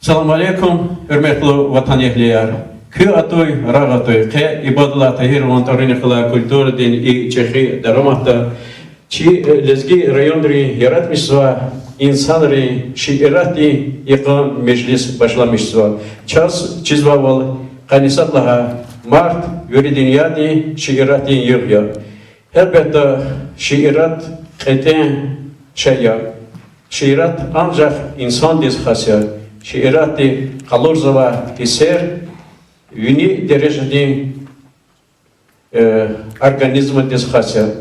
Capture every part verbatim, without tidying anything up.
Салам алейкум, гьуьрметлу ватанэгьлияр! Куь атуй, рагъ атуй, къе Ибадуллагь Тагьирован тӀварунихъ галай культурадин и чӀехи дараматда чи лезги районрин яратмишзавай инсанрин шииратдин йикъан межлис башламишзава. Чаз чизвайвал, къанни сад лагьай март вири дуьньядин шииратдин югъ я. Гьелбетда, шиират кьетӀен шей я. Шиират анжах инсандиз хас я. Шииратди къалурзавай гьиссер вини дережадин, э, организмдиз хас я.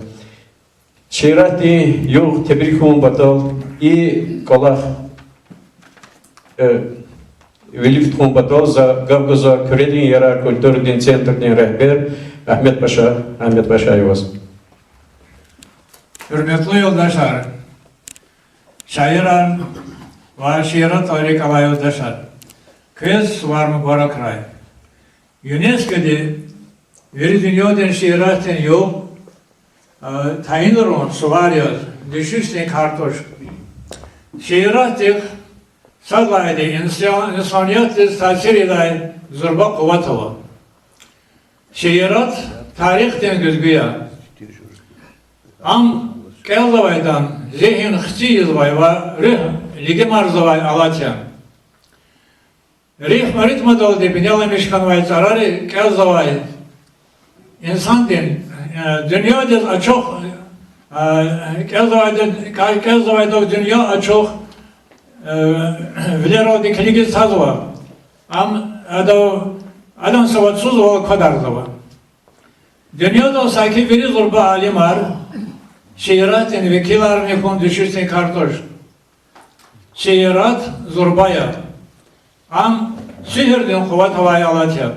Шииратдин югъ тебрик хьун патал, и кӀвалах, э, вилик тухун патал за гаф гузва Куьредин ярар культурадин центрдин регьбер Агьмедпаша Агьмедпашаеваз. Гьуьрметлу юлдашар, шаирар ва шииратдал рикӀ алай юлдашар, квез сувар мубаракрай. ЮНЕСКО-ди вири дуьньядин шииратдин югъ, а, тайинарун сувар яз дуьшуьшдин кар туш. Шииратдихъ сад лагьайди инсан-, инсаниятдиз таъсир ийидай зурба къуват ава. Шиират тарихдин гуьзгуь я. Ам кӀелзавайдан зигьин хци ийизвай ва руьгь лигимарзавай алат я. Рифма-ритмадалди бинеламиш хьанвай цӀарари кӀелзавай инсандин, э, дуьньядиз ачух, э, кӀелзавайда-, кӀелзавайдав дуьнья ачух, э, вилералди килигиз тазва. Ам адав, адан са вацузвал квадарзава. Дуьньядал саки вири зурба алимар шииратдин векиларни хьун дуьшуьшдин кар туш. Шиират зурба я. Ам суьгьуьрдин къуват авай алат я.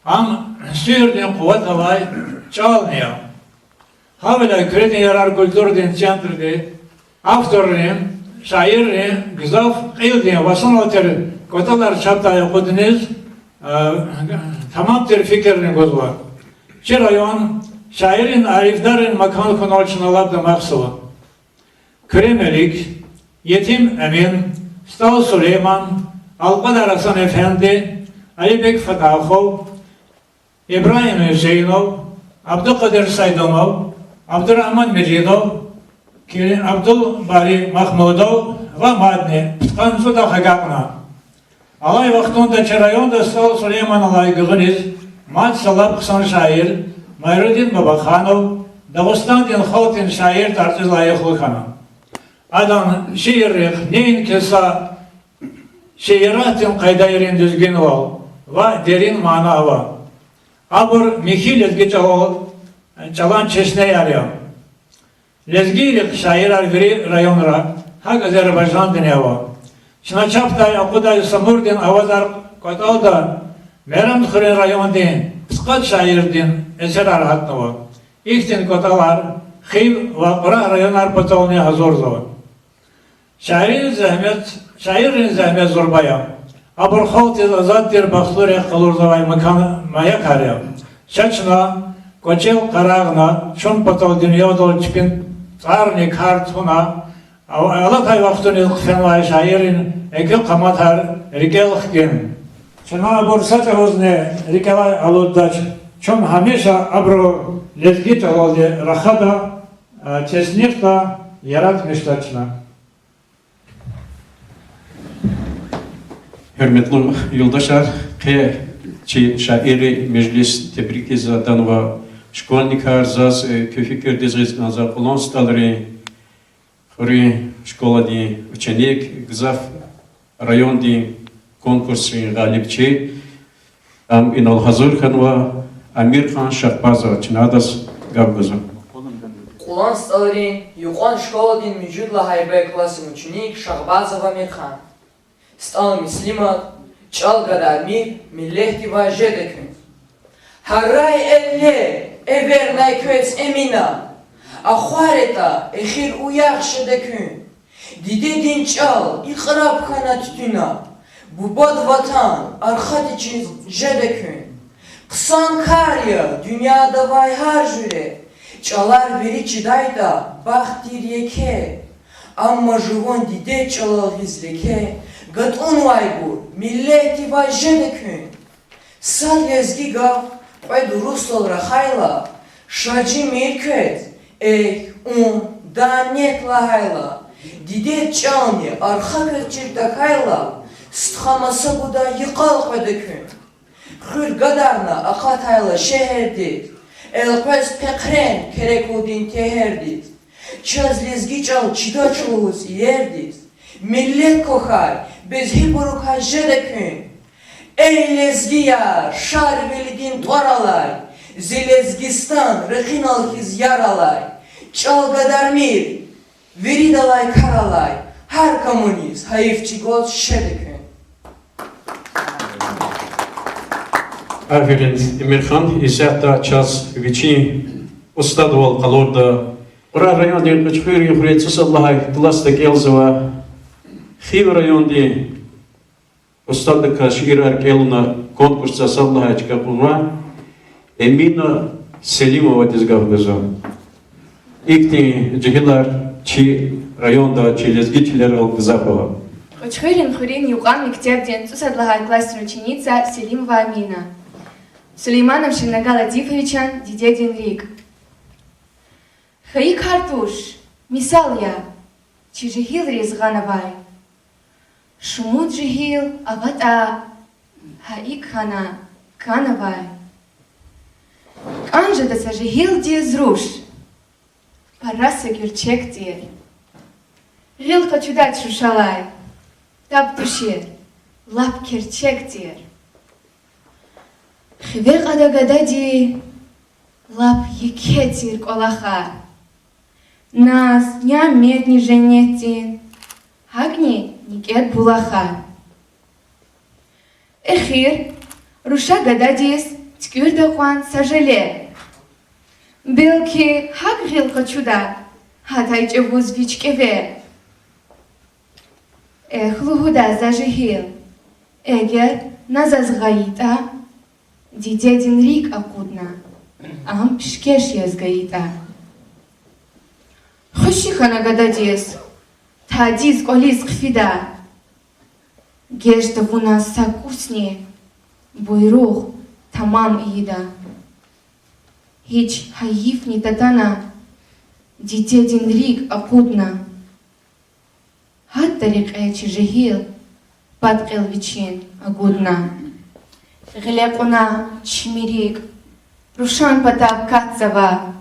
Ам суьгьуьрдин къуват авай чӀални я. Гьавиляй Куьредин ярар культурадин центрди авторрин, шаиррин гзаф кьилдин ва санал тир кӀватӀалар чапдай акъудуниз, э, тамам тир фикирни гузва. Чи район шаиррин, арифдаррин макан хьунал чна лап дамахзава. Куьре Мелик, Етим Эмин, СтӀал Сулейман, Алкьвадар Гьасан-эфенди, Алибек Фатахов, Ибрагьим Гьуьсейнов, Абдукъадир Сайдумов, Абдурагьман Межидов, Кили-, Абдулбари Махмудов ва мадни пудкъанни цӀудахъ агакьна. Алай вахтунда чи районда СтӀал Сулейманалай гуьгъуьниз мад са лап хъсан шаир Майрудин Бабаханов Дагъустандин халкьдин шаир тӀварцӀиз лайихлу хьана. Адан шииррихъ неинки са шииратдин къайдайрин дуьзгуьнвал ва дерин мана ава. Абур михьи лезги чӀалал, чӀалан чешнеяр я. Лезгийрихъ шаирар вири районра, гьакӀ Азербайжандани ава. Чна чапдай акъудай Самурдин авазар кӀватӀалда Мерендхуьруьн райондин пудкъад шаирдин эсерар гьатнава. Ихьтин кӀватӀалар Хив ва Кьурагь районар патални гьазурзава. Шаиррин зегьмет, шаиррин зегьмет зурба я. Абур халкьдиз азад тир бахтлу рехъ къалурзавай макан, маякар я. Ша чна кӀвачел къарагъна, чун патал дуьньядал чпин тӀварни кар туна, а-, алатай вахтуниз хъфенвай шаиррин экуь къаматар рикӀел хкин. Чна абур са чӀавузни рикӀелай алуддач, чун гьамиша абуру лезги чӀалалди рахада, а, теснифда, яратмишда чна. Гьуьрметлу юлдашар, къе чи шаиррин межлис тебрикиз атанва школьникар, заз, э, куь фикирдиз гъиз кӀанзава Кьулан СтӀалрин хуьруьн школадин ученик, гзаф райондин конкурсрин гъалибчи, ам инал гьазур хьанва Амирхан Шагьбазов, чна адаз гаф гузва. Кьулан СтӀалрин юкьван школадин муьжуьд лагьай Б классдин ученик Шагьбазов Амирхан. СтӀал Муслимат, чӀал Гадармир, миллетдивай жеда куьн. Гьарай эллер, эвернай квез Эмина, ахвар ятӀа эхир уях жеда куьн. Дидедин чӀал икьраб хьана туьтуьна, бубад ватан архадиз жеда куьн. Хъсан кар я дуьньяда авай гьар жуьре, чӀалар вири чидайтӀа, бахт тир еке. Амма жуван дидед чӀалал гъиз леке, ГатӀунвайбур, миллетдивай жеда куьн. Сад лезги гаф кьвед урусдал рахайла, шажимир квез, эхь, ум, дан нек лагьайла, дидед чӀални арха квез чир тахьайла, стха маса гудай йикъал къведа куьн. Хуьр гадарна акъатайла шегьердиз, элкъвез пехърен герек я дин тегьердиз. Чаз лезги чӀал чидач лугьуз иердиз, миллет квахьай, безгьибурукай жеда куьн. Эй лезгияр, Шарвилидин тӀвар алай, зи Лезгистан ракъинал хьиз яр алай, чӀал гадармир, виридалай кар алай, гьар камуниз гьайиф чи гваз шеда куьн. Аферин, Эмирхан, исятда чаз вичин устадвал къалурда. Кьурагь райондин Кьуьчхуьрин хуьре цӀусад лагьай классда кӀелзавай, Хив райондин устаддикай шиирар кӀелна, конкурсда сад лагьай чка кьунвай Эмина Селимовадиз гаф гузва. Ихьтин жегьилар чи районда, чи лезги чилерал гзаф ава. Кьуьчхуьрин хуьруьн юкьван мектебдин цӀусад лагьай классдин ученица Селимова Амина. Сулейманов Ширинагар Латифовичан Дидедин рикӀ. Хьайи кар туш, мисал я, чи жегьилриз гъанавай. Шумуд жегьил аватӀа, гьа икӀ хьана кӀанавай. КӀан жеда са жегьилдиз руш, пара са гуьрчег тир. Гъил къачудач рушалай, таб тушир, лап керчег тир. Хиве кьада гадади лап еке тир кӀвалахар. Наз, няметни женнетдин, гьакӀни некӀед булахар. Эхир руша гададиз туькӀуьрда кьван са желе. Белки гьакӀ гъил къачуда гьадай чӀавуз вич кӀеве. Эхь, лугьуда за жегьил, эгер на заз гъайитӀа, дидедин рикӀ акъудна, ам пишкеш яз гайитӀа. Хвеши хьана гададиз, тадиз кӀвализ хъфида. Геж тавуна са кӀусни буйругъ тамам ийида. Гьич гьайифни татана, дидедин рикӀ акъудна. Гьатта рекье чи жегьил пад кьил вичин агудна. Гъиле кьуна чими рикӀ, рушан патав катзава.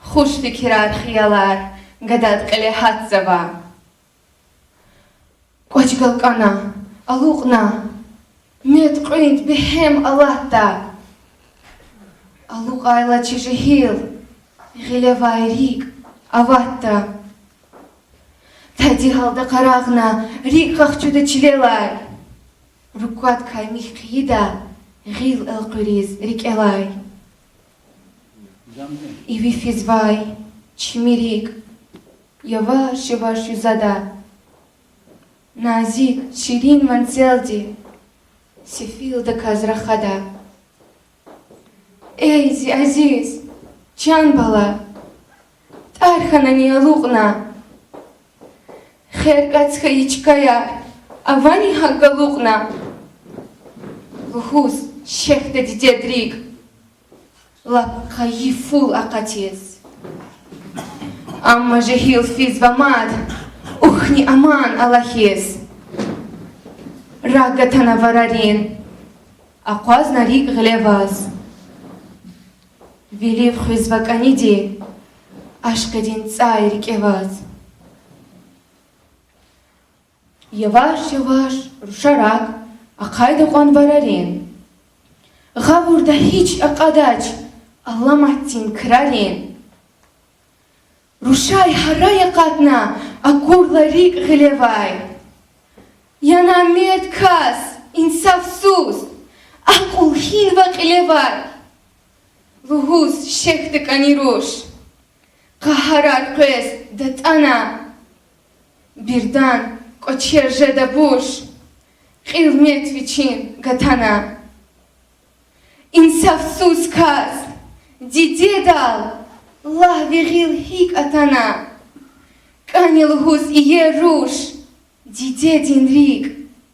Хуш фикирар, хиялар гадад кьиле гьатзава. КӀвач галкӀана, алукьна, мет кьуьнтӀ бегьем алатда. Алукьайла чи жегьил, гъилевай рикӀ аватда. Тади гьалда къарагъна, рикӀ къахчуда чилелай. Руквадикай михь хъийида гъил элкъуьриз рикӀелай. Иви физвай чими рикӀ яваш-яваш юзада. Назик, ширин ванцелди сефилдаказ рахада. Эй, зи азиз, чан бала, тӀар хьанани алукьна? Хер кӀац хьайи чкаяр авани гьакӀ галукьна? Лугьуз шехьда дидед рикӀ лап къайи фул акъатиз. Амма жегьил физва мад, ухьни аман Аллагьдиз. Рак гатана варарин, акъвазна рикӀ гъилеваз. Вилив хуьзва кӀаниди ашкъидин цӀай рикӀеваз. Яваш-яваш руша рак ахъайда кьван варарин. Гъавурда гьич акьадач аламатдин крарин. Рушай гьарай акъатна, акурла рикӀ гъилевай. Я намерд кас, инсафсуз, акьул гьинва кьилевай? Лугьуз шехьда кӀани руш, къагьарар къвез датӀана. Бирдан кӀвачер жеда буш, кьил мет вичин гатана. Инсафсуз кас, дидедал лагь, ви гъил гьикӀ атана? КӀани лугьуз иер руш, Дидедин рикӀ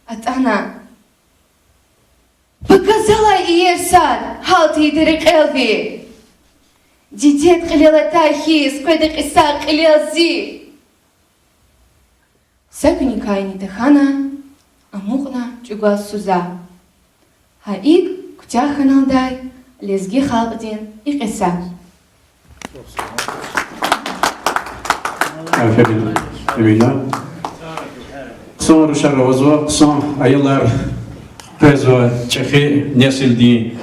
атӀана. Пака залай иер сад, гьал тийида рекьел ви. Дидед кьилел атай хьиз, къведа кьиса кьилел зи. Са куьникайни тахьана, амукьна чӀугваз суза. Гьа икӀ куьтягь хьаналдай лезги халкьдин и кьиса. Аферин, Эмина. Хъсан рушар авазва, хъсан аялар къвезва чӀехи несилдин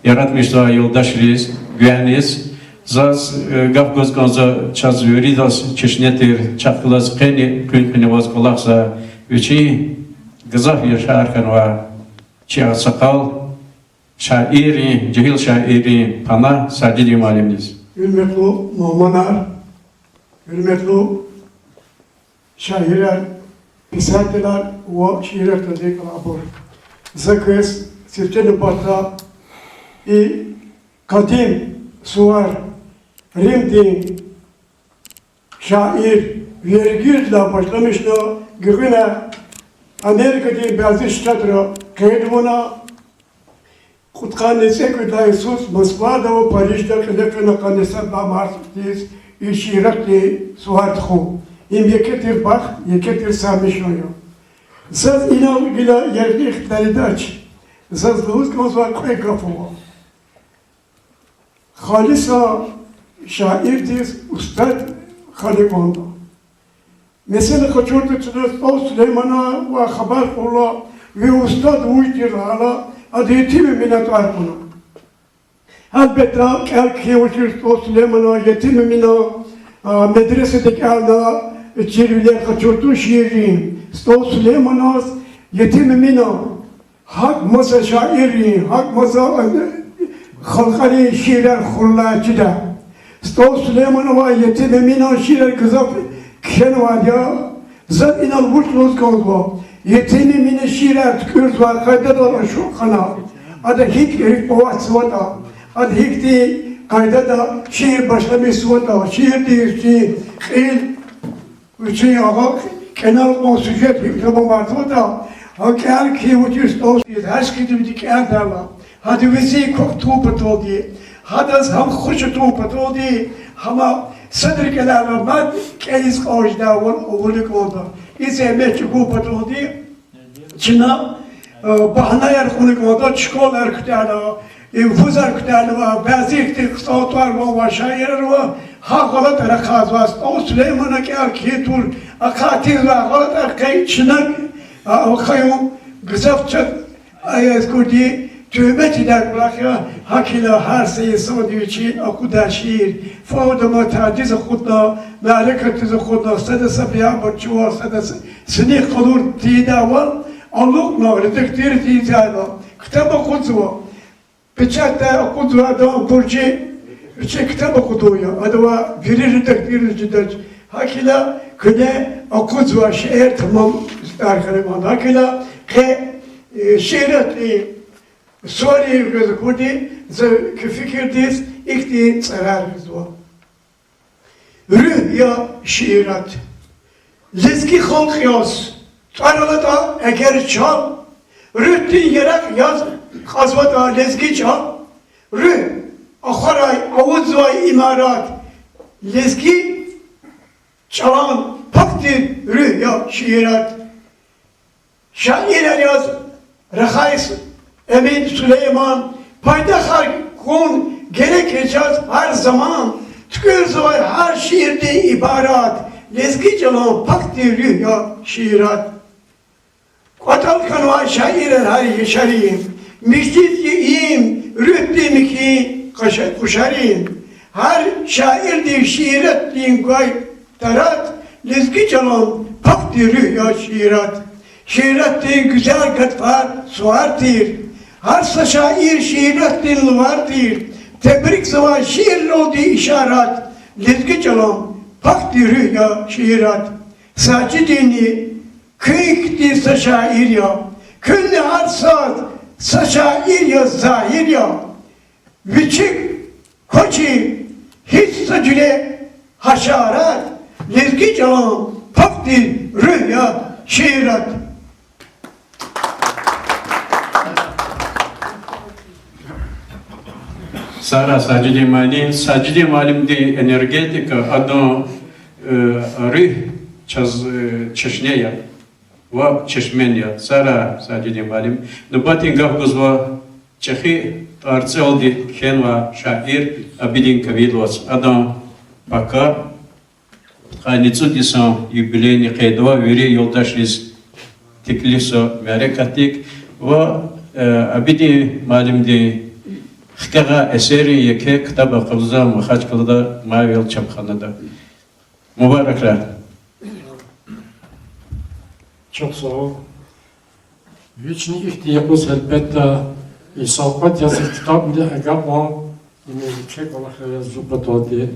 яратмишзавай юлдашриз, гуьгъуьниз. Заз, э, гаф гуз кӀанзава чаз виридаз чешне тир, чахъ галаз къени къуьн-къуьнаваз кӀвалахзавай, вичин гзаф яшар хьанвай чи агъсакъал, шаиррин, жегьил шаиррин пана Сажидин муаллимдиз. Гьуьрметлу мугьманар, гьуьрметлу шаирар, писателар ва шиирар кӀелдай кӀвалахбур! За квез сифте нубатда и къадим сувар, Римдин шаир Вергилдилай башламишна, гуьгъуьна Америкадин бязи штатра къейд авуна, кьудкъанни цӀекӀуьд лагьай йисуз Москвада ва Парижда кьиле фена къанни сад лагьай март хьиз и шииратдин сувар тухун. Им еке тир бахт, еке тир сагъмишун я. Заз инал гила яргъи ихтилат ийидач. Заз лугьуз кӀанзавай кьве гаф ава. Халиса шаирдиз устад хали кӀанда. Месела, къачуртӀа, чна СтӀал Сулейманавай хабар кьурла, ви устад вуж тир лагьайла, ада Етим Эмина тӀвар кьуна. Гьелбетда, кӀел-кхьин авачир СтӀал Сулейманан, Етим Эминан, а, медресада кӀелна чирвилер къачуртӀа шииррин. СтӀал Сулейманаз Етим Эмина гьакӀ маса шаиррин, гьакӀ маса, э, халкьарин шиирар хуралай чида. СтӀал Сулейманавай Етим Эминан шиирар гзаф кхьенвайди я. Заз инал вуч лугьуз кӀанзава: Етим Эминан шиирар туькӀуьрзавай къайдадал ашукь хьана, ада гьикӀ рикӀ аватзаватӀа, ада гьихьтин къайдада шиир башламишзаватӀа, шиирдин вичин кьил, вичин агъа, кӀелун кӀан сюжет гьикӀ тамамарзаватӀа, гьа кӀел-кхьин авачир СтӀал Сулейманаз гьар са килигди кӀелдайла, гьада вичин квахь тун паталди, гьадаз гьам хуш тун паталди, гьама садра кӀелайла мад кӀелиз кьаз жедайвал авуна кӀанда. И зегьмет чӀугун паталди чна, э, багьнаяр кьуна кӀанда, школаяр куьтягьна, э, вузар куьтягьнава, бязи ихьтин хъсан тӀвар-ван авай шаирар ава, гьа гъалатӀар ахъайзавай. СтӀал Сулеймана кӀел-кхьин тур ахъай тийизвай гъалатӀар къе чна, а, ахъаюн гзаф чӀехи, а, яз кӀуди, туьгьмет ийидай кӀвалах я. ГьакӀ хьайила гьар са инсанди вичин акъудай шиир, фад амай тадиз акъудна, мярекатдиз акъудна, сада са биябур чӀугвал, сада са синихъ къалур тийидайвал, алукьна, редактировать ийидайла, ктаб акъудзава, печатдай акъудзавайдан буржи вичин ктаб акъудун я, адавай вири редактировать жедач. ГьакӀ хьайила куьне акъудзавай шиир тамам тӀвар хьана кӀанда. ГьакӀ хьайила къе, э, шииратдин суварин квез акурди, за куь фикирдиз ихьтин цӀарар гъизва. Руьгь я шиират. Лезги халкь яз тӀвар алатӀа эгер чал, руьгьдин яракь яз кьазватӀа лезги чӀал, руьгь ахварай авудзавай имарат, лезги чӀалан пак тир руьгь я шиират. Шаирар яз рахай Эмин Сулейман, пайдахар хьун герек я чаз гьар заман, туькӀуьрзавай гьар шиирдин ибарат, лезги чӀалан пак тир руьгь я шиират. КӀватӀал хьанвай шаирар гьар яшарин, миждиз я им руьгьдин михьи къаша-, къушарин. Гьар шаирдин шииратдин гвай тарат, лезги чӀалан пак тир руьгь я шиират. Шииратдин гуьзел гатфар сувар тир, гьар са шаир шииратдин лувар тир, тебрикзавай шиирралди ишарат, лезги чӀалан пак тир руьгь я шиират. Сажидини куьн хьтин са шаир я, куьнни гьар сад са шаир яз загьир я. Вичик квачир гьич са жуьре гьашарат, лезги чӀалан пак тир руьгь я Шиират. Сара Сажидин муаллим, Сажидин муаллимдин энергетика, адан, э, руьгь чаз, э, чешне я ва чешмен я. Сара Сажидин муаллим. Нубатдин гаф гузва чӀехи тӀварцӀелди кхьенвай шаир Абидин Кавидоваз. Адан пака къанни цӀуд йисан юбилейни къейдва, вири юлдашриз теклифзава мярекатдик ва, э, Абидин муаллимдин хкягъай эсеррин еке ктаб акъудзава Махачкъалада Мавел чапханада. Мубаракрай. Чухсагъул. Вични ихьтин юкъуз, гьелбетда, и савкьват язув ктабни агакьун, им еке кӀвалахар яз жув паталди,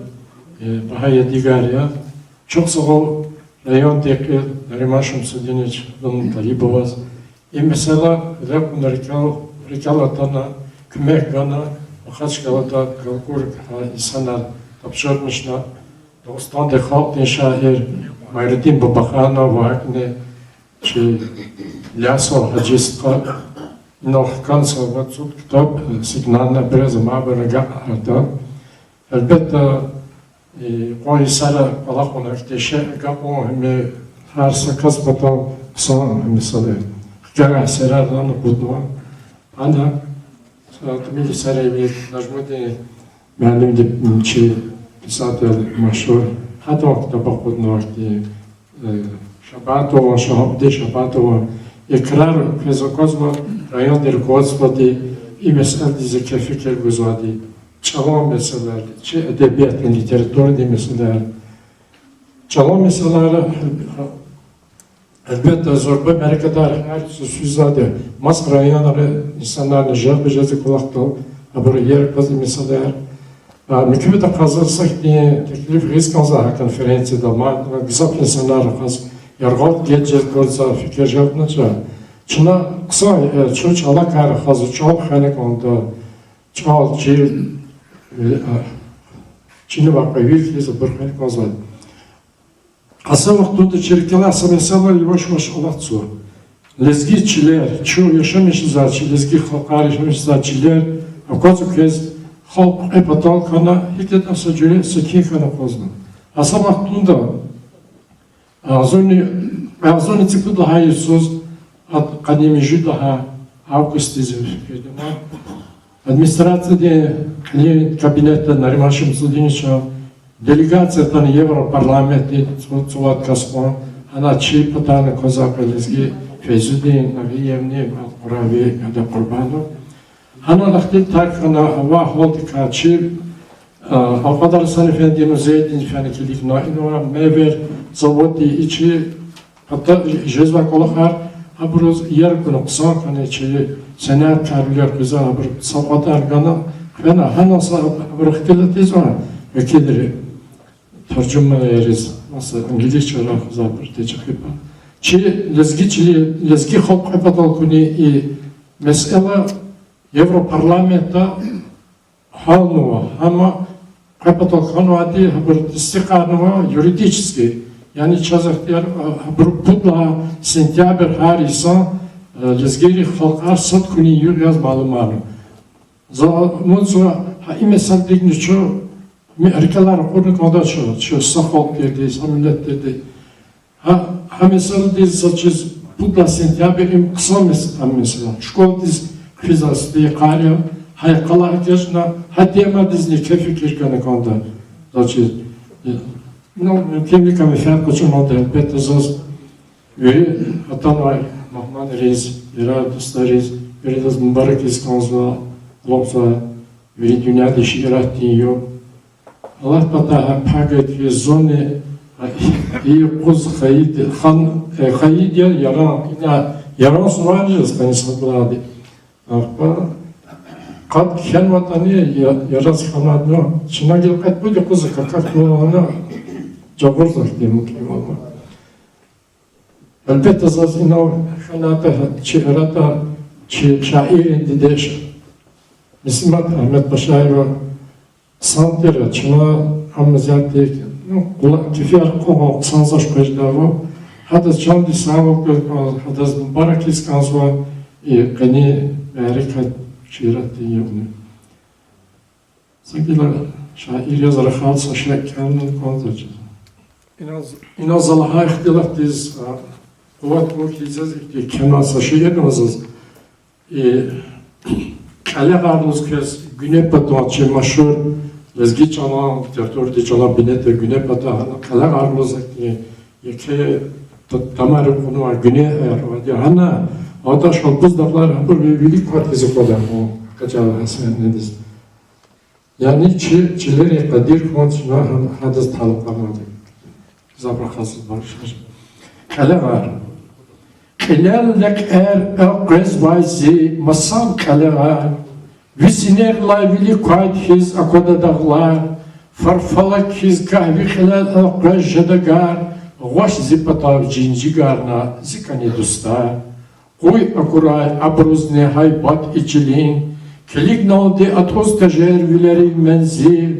э, багьа ядигар я. Чухсагъул райондин кьил Нариман Шамсудинович Талибоваз. И месэла рекьун рикӀел, рикӀел атана, куьмек гана, Махачкъалада Галкур гьа инсанар тапшурмишна, Дагъустандин халкьдин шаир Майрудин Бабаханов ва гьакӀни чи Лясов Гьажи Стха, инал хкана са вад-цӀуд ктаб, э, сигнальная пресса, мабур агакьарда. Гьелбетда, э, къван йисара кӀвалахун, ахьтин шей агакьун, гьам гьар са кас патал хъсан, гьам месэла. Хкягъай эсерар ана акъуднава. Ана, са тӀимил йисара эвел Нажмудин муаллимди, чи писатель машгьур, гьадан ктаб акъуднава ахьтин, э, Шабатован, Шагьабудин Шабатован. И крар квез аквазва райондин руководстводи и месэладиз еке фикир гузвайди. ЧӀалан месэлаяр, чи эдебиятдин, литературадин месэлаяр. ЧӀалан месэлаяр, гьелбетда, зурба мярекатар гьар йисуз физвайди, маса районрин инсанарни желб жезвай кӀвалахдал, абуру иер акъвазда месэлаяр. А, муькуьбур акъвазда са ихьтин теклиф гъиз кӀанзава гьа конференцияда, ма, гзаф инсанар акъваз яргъал геж жез кӀанзава, фикир жедача. Чна хъсан, э, чун чӀалакай рахазва, чӀал хвена кӀанда, чӀал чил, э, а, чинивай кьве вил хьиз абур хвена кӀанзава. Кьасун вахтунда чи рикӀелай са месэла яваш-яваш алатзава. Лезги чилер, чун яшамиш жезвай чи лезги халкьар яшамиш жезвай чилер, аквазва квез, халкь кьве патал хьана, гьикӀ ятӀа са жуьре секин хьана акъвазна. Гьа са вахтунда, агъзурни, агъзурни цӀипуд лагьай йисуз, а, къанни муьжуьд лагьай августдиз, администрациядин кьилин кабинетда Нариман Шамсудиновичан делегация атана Европарламентдин цӀу-, цӀувад кас кьван, гьана чи патайни аквазва кьве лезги: Фейзудин Нагъиевни, Къурави, гьада Къурбанов. Гьана ахьтин тарих хьана, ава гьалдикай чи, а, Алкьвадар Гьасан эфендини музейдиз фена килигна, инва мевер заводдин, и чи пата жезвай кӀвалахар, абуруз иер акуна, хъсан хьана чи сеняткарвилер къвезва, абуру савкьватар гана, хвена, гьана са абуру ихтилат ийизва векилри, таржуманриз, маса инглис чӀалал хза абур течӀехипа. Чи лезги чили, лезги халкь кьве патал хьуни и месэла Европарламентда гьалнава, амма кьве патал хьанвайди гьабур тестикьарнава юридически. Яни чаз ихтияр, а, гьабур пуд лагьай сентябрь гьар йисан, а, лезгийрин халкьар сад хьунин югъ яз малумарна. За умудзава, гьа и месэладигни чун ми-, рикӀелай ракъурна кӀанда чун, чун са халкь тирди, са миллет тирди. Гьа, гьа месэладиз, заз чиз, пуд лагьай сентябрь им хъсан мес-, гьа месэла. Школадиз хъфизвай стхаяр я, гьа йикъалай эгечӀна, гьа темадизни еке фикир гана кӀанда. Заз чиз, э, ну, мумкинвиликай менфят къачунвайди, гьелбетда, заз вири атанвай мугьманриз, вири дустариз, виридаз мубарак ийиз кӀанзава, лугьузва, вири дуьньядин шииратдин югъ. Аллагь патай гьа пагай квез зунни, и юкъуз хайид, хан, э, хайид я Яран, ина Яран сувар жез къанни сад лагьайди. Ахпа къад кхьенватӀани, я-, яраз хьанватӀани, чна гила кьве-пуд юкъуз какахьнаватӀани, жагъурзавайди мумкинвал ама. Гьелбетда, заз инал хьанватӀа чи аратӀа чи шаиррин дидеш Мисимат Агьмедпашаева хъсан тир, чна ам мазятдик, ну, къула-, кефияр къугъун хъсанзавач къвезвайвал, Гьадаз чандин сагъвал квез кӀанзава, гьадаз мубаракиз кӀанзава и къенин мярекат, шииратдин югъни. Са гила шаир яз рахаз са шей кӀелна кӀанзавачиз. Инал, инал за лагьай ихтилатдиз, а, къуват гун хьиз заз ихьтин кхьена са шиирни ава заз. И кьелегъар лугьуз квез Гуьне пата, чи машгьур лезги чӀалан, литературадин чӀалан бине тир Гуьне пата, гьана кьелегъар лугьуз ихьтин еке т-, тамари кьунвай гуьнеяр авайди я. Гьана, гьадаз Шалбуз дагълар, гьабур ви-, вилик квай хьиз аквада, о, Къецел Гьасенидиз. Яни чи чилерин къадир хьун чна гьа-, гьадаз талукьарнавайди. Гзаф рахаз баршаш. Кьелегъар. Кьилел лекьер элкъвезвай зи масан кьелегъар, ви синерилай вилик квайди хьиз аквада дагълар, фарфалаг хьиз гагь ви кьилел элкъвез жеда гар, гъваш зи патав жинжигарна зи кӀани дустар. Къуй акурай абурузни гьайбат и чилин, килигналди атӀуз тежер вилерив мензил,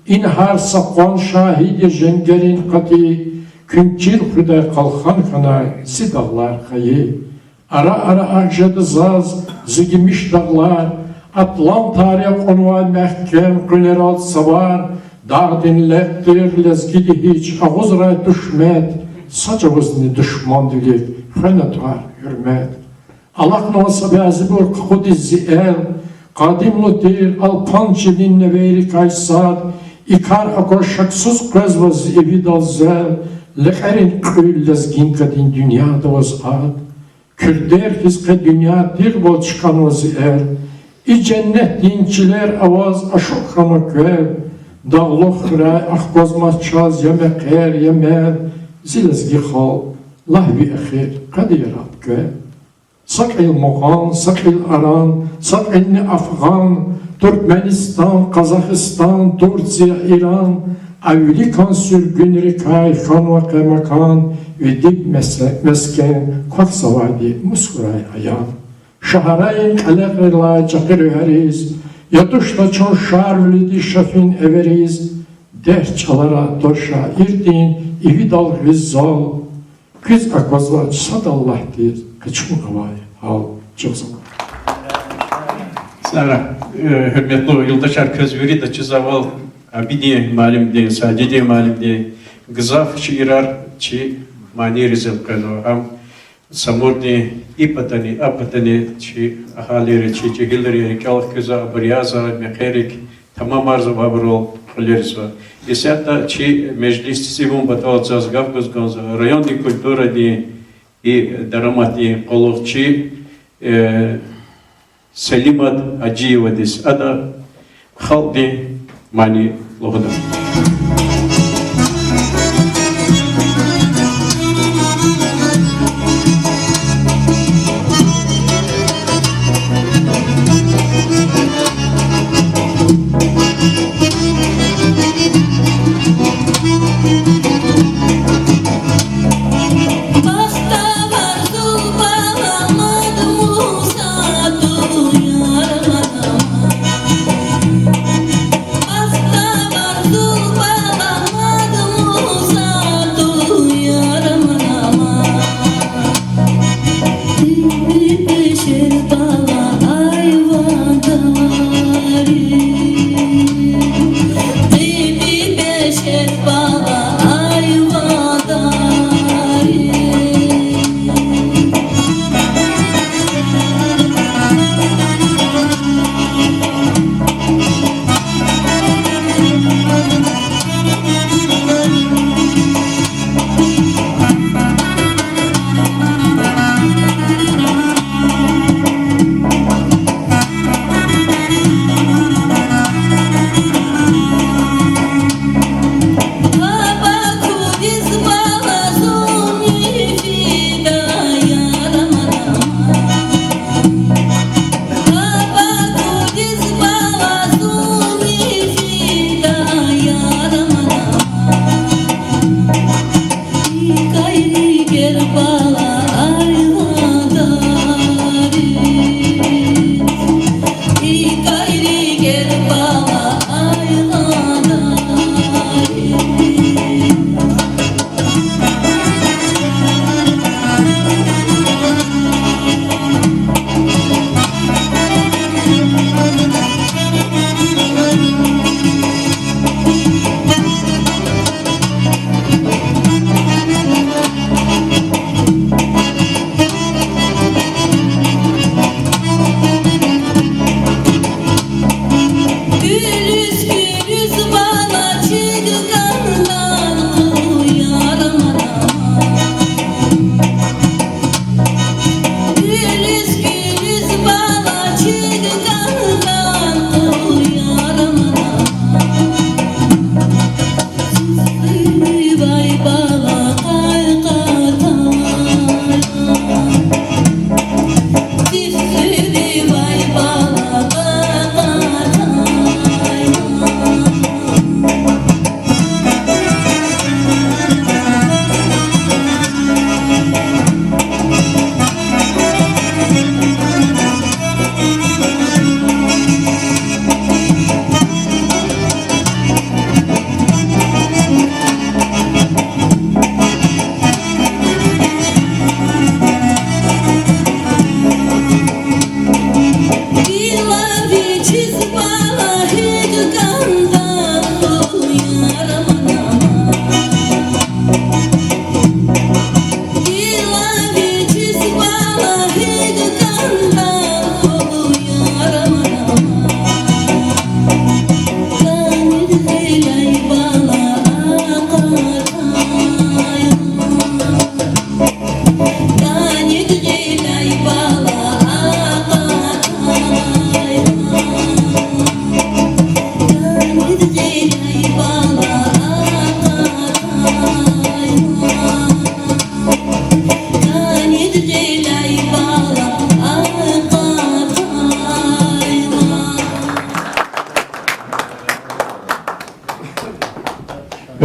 ина гьар са къван шагьид я женгерин къатӀи, куьн чил хуьдай къалхан хьанай зи дагълар хайи. Ара-ара ахъ жеда заз зи гимиш дагълар, атлантар я кьунвай мягькем къуьнерал цавар, дагъдин лекь тир лезгиди гьич агъузрай туш мет, са чӀавузни душмандвилик хвена тӀвар, гьуьрмет. Алахънава са бязибур къакъудиз зи эл, къадимлу тир алпан чилин невейрикай сад, и кар акваз шаксуз къвезва зи ивидал зел, лекьерин кьуьл лезгинкадин дуьньяда аваз ад. Куьрдер хьиз къе дуьнья тирвал чкӀанва зи эл, и женнетдин чилер аваз ашукь хьанва квел, дагълух хуьряй ахквазмаз чаз я мехъер, я мел, зи лезги халкь, лагь ви эхир къади, яраб, квел. Са кьил мугъан, са кьил аран, са кьилни афгъан, Туркменистан, Къазахстан, Турция, Иран, а виликан суьргуьнрикай хьанва къе макан, ви диб месе-, мескен квахьзавайди мус хьурай аян. Шагьарайин кьелегърилай чӀехи руьгьериз, ятӀушда чун Шарвилидиз, Шафин эвериз, дерт чӀалара таз шаирдин ивидал гъиз зал, квез аквазвач сад Аллагьдиз къе чун авай гьал. Чухсагъул. Сара, э, гьуьрметлу юлдашар, квез вирида чизвайвал, Абидин муаллимдин, Сажидин муаллимдин гзаф шиирар чи манийриз элкъвенва. Гьам Самурдин и патани, а патани чи агьалийри, чи жегьилри рикӀел хкизва, абур язва, мехъерик тамамарзава, абурал кьиле гъизва. Исятда чи межлис цивун патал заз гаф гуз кӀанзава райондин культурадин и дараматдин къуллугъчи, э, Селимат Гьажиевадиз, ада халкьдин мани лугьуда.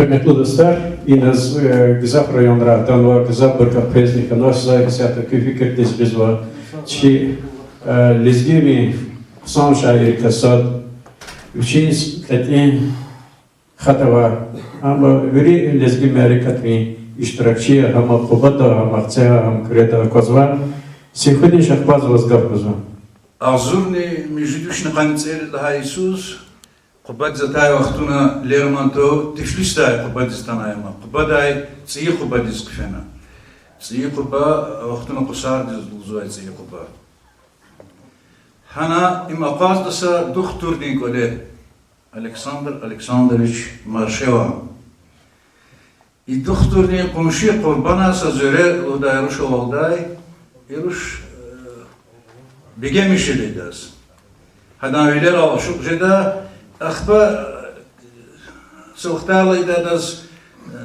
Гьуьрметлу дустар, инал, э, гзаф районра атанва, гзаф буркьа квезни хьанвач, за исятда куь фикирдиз гъизва. Чи, э, лезгийрин хъсан шаир Касад, вичиз кьетӀен хатӀ ава, амма вири лезги мярекатрин иштиракчияр гьам Къубада, гьам Ахцегьа, гьам Куьреда аквазва. Сифуни Шахбазоваз гаф гузва. Агъзурни муьжуьд вишни къанни цӀерид лагьай йисуз Къубадиз атай вахтунда Лермонтов Тифлисдай Къубадиз атанай, амма Къубадай ЦӀийи Къубадиз хъфена. ЦӀийи Къуба, а вахтунда Къусардиз лугьузвай ЦӀийи Къуба. Гьана им акъвазда са духтурдин кӀвале, Александр Александрович Маршеван. И духтурдин къунши Къурбанан са Зуьре лугьудай руш авалдай, и руш, э, бегенмиш жеда идаз. Гьадан вилерал ашукь жеда, ахпа, э, са вахтарал ида идаз, э,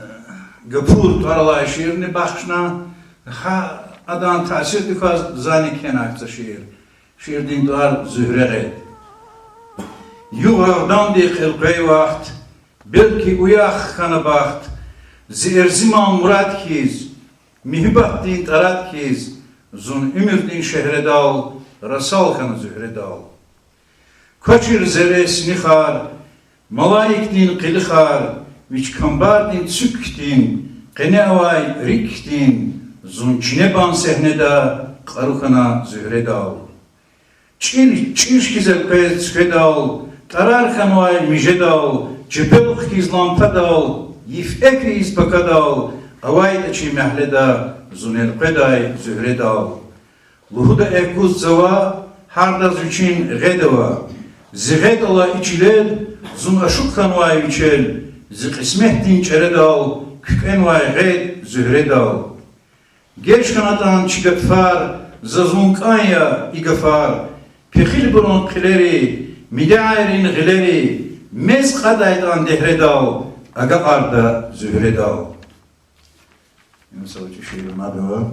Гапур тӀвар алай шиирни бахшна, гьа адан таъсирдикай зани кхьена са шиир. Шиирдин тӀвар Зуьгьре гъед. Югъ рагъдандихъ элкъвей вахт, белки уях хьана бахт, зи эрзиман мурад хьиз, муьгьуьббатдин тӀарад хьиз, зун уьмуьрдин шегьредал расал хьана Зуьгьредал. Квачир зерре синихар, малаикдин къилихар, вич камбардин цуьк хьтин, къене авай рикӀ хьтин, зун чинебан сегьнеда кьару хьана Зуьгьредал. ЧӀир, чӀиж хьиз элкъвез цуькведал, тӀарар хьанвай мижедал, чепелкъ хьиз лампадал, йиф экв ийиз пакадал, авайтӀа чи мягьледа зун элкъведай Зуьгьредал. Лугьуда экв гуз цава, гьардаз вичин гъед ава. Зи гъед ала и чилел, зун ашукь хьанвай вичел, зи кьисметдин чӀередал куькӀвенвай гъед Зуьгьредал. Геж хьанатӀан чи гатфар, заз вун кӀан я и гафар, пехилбурун хъилери, мидяйрин гъилери, мез кьадайтӀан дегьредал агакьарда Зуьгьредал. Им са вичи шиир мад ава.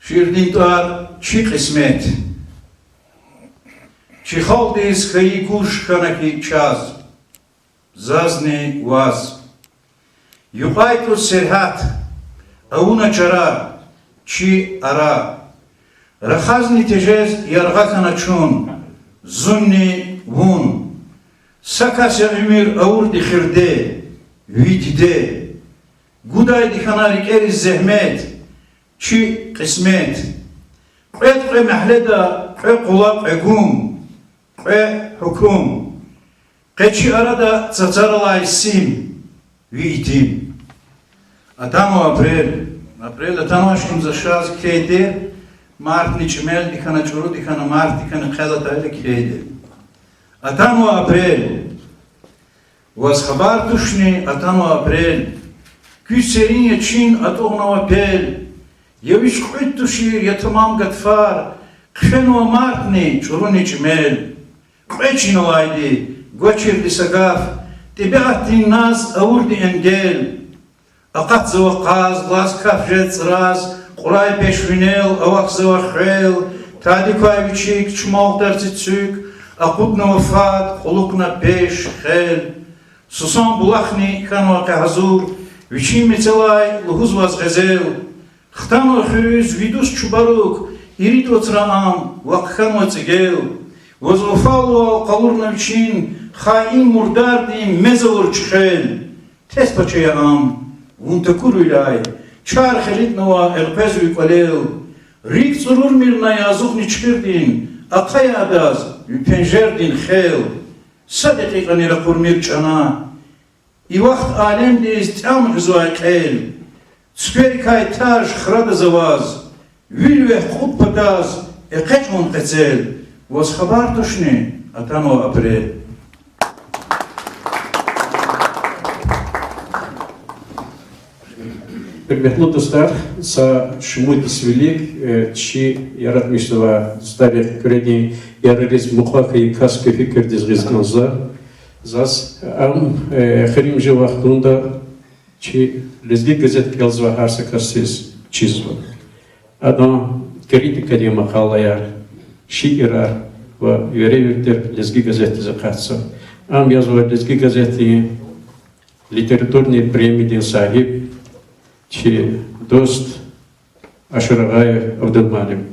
Шиирдин тӀвар Чи кьисмет. Чи халкьдиз хьайи гуж хьана хьи чаз, зазни ваз. ЮкьвайтӀуз сергьят, авуна чара, чи ара. Рахазни тежез яргъа хьана чун, зунни вун. Са кас я уьмуьр авурди хирде, ви диде. Гудайди хьана рикӀериз зегьмет, чи кьисмет. Кьвед кьве мягьледа, кьве къула кьве гум, кьве гьукум. Къе чи арада цацар алай сим, ви итим. Атанва апрель. Апрель атанвач, им за шаз кхьейди, мартни чӀимелди хьана, чӀуруди хьана, мартди хьана, хъел атайла кхьейди. Атанва апрель. Ваз хабар тушни, атанва апрель. Куь серин я чин, атӀугънава пел. Я вич кьуьд тушир, я тамам гатфар, хъфенва мартни, чӀуруни чӀимел. Кьве чин алайди, гвачирди са гаф, тӀебиатдин наз, авурди энгел. Акъатзава къаз, лаз каф жез цӀраз, кьурай пеш винел, авахьзава хвел, тади квай вичик, чумал тарци цуьк, акъуднава фад, кьулухъна пеш, хел. Сусан булахни хьанва къе гьазур, вичин мецелай лугьузваз гъезел. Хтанва хуьруьз ви дуст Чубарук, ирид вацра ам, вахъ хьанва цӀигел. Ваз вафалувал къалурна вичин хаин мурдардин мез авур чуьхвел. Тес пача я ам, вун такурвиляй, чар хилитӀнава элкъвез ви кӀвалел. РикӀ цӀурурмир на язухни чуьхуьрдин, ахъая адаз ви пенжердин хел. Са декьикьани ракъурмир чӀана и вахт алемдиз тӀям гъизвай кьел. Цуькверикай таж храдаз аваз, вил вегь кьуд патаз экъечӀ вун къецел. Ваз хабар тушни, атанва апрель. Гьуьрметлу дустар, са шумуд йис вилик, э, чи яратмишзавай дустарихъ Куьредин ярариз мукьва хьайи кас куь фикирдиз гъиз кӀанзава. Заз ам, э, эхиримжи вахтунда чи Лезги газет кӀелзавай гьар са касдиз чизва. Адан критикадин макъалаяр, шиирар ва веревир тир Лезги газетдиз акъатзава. Ам язва Лезги газетдин Литературный премиядин сагьиб, чи дуст Ашурагъаев Абдулмалим.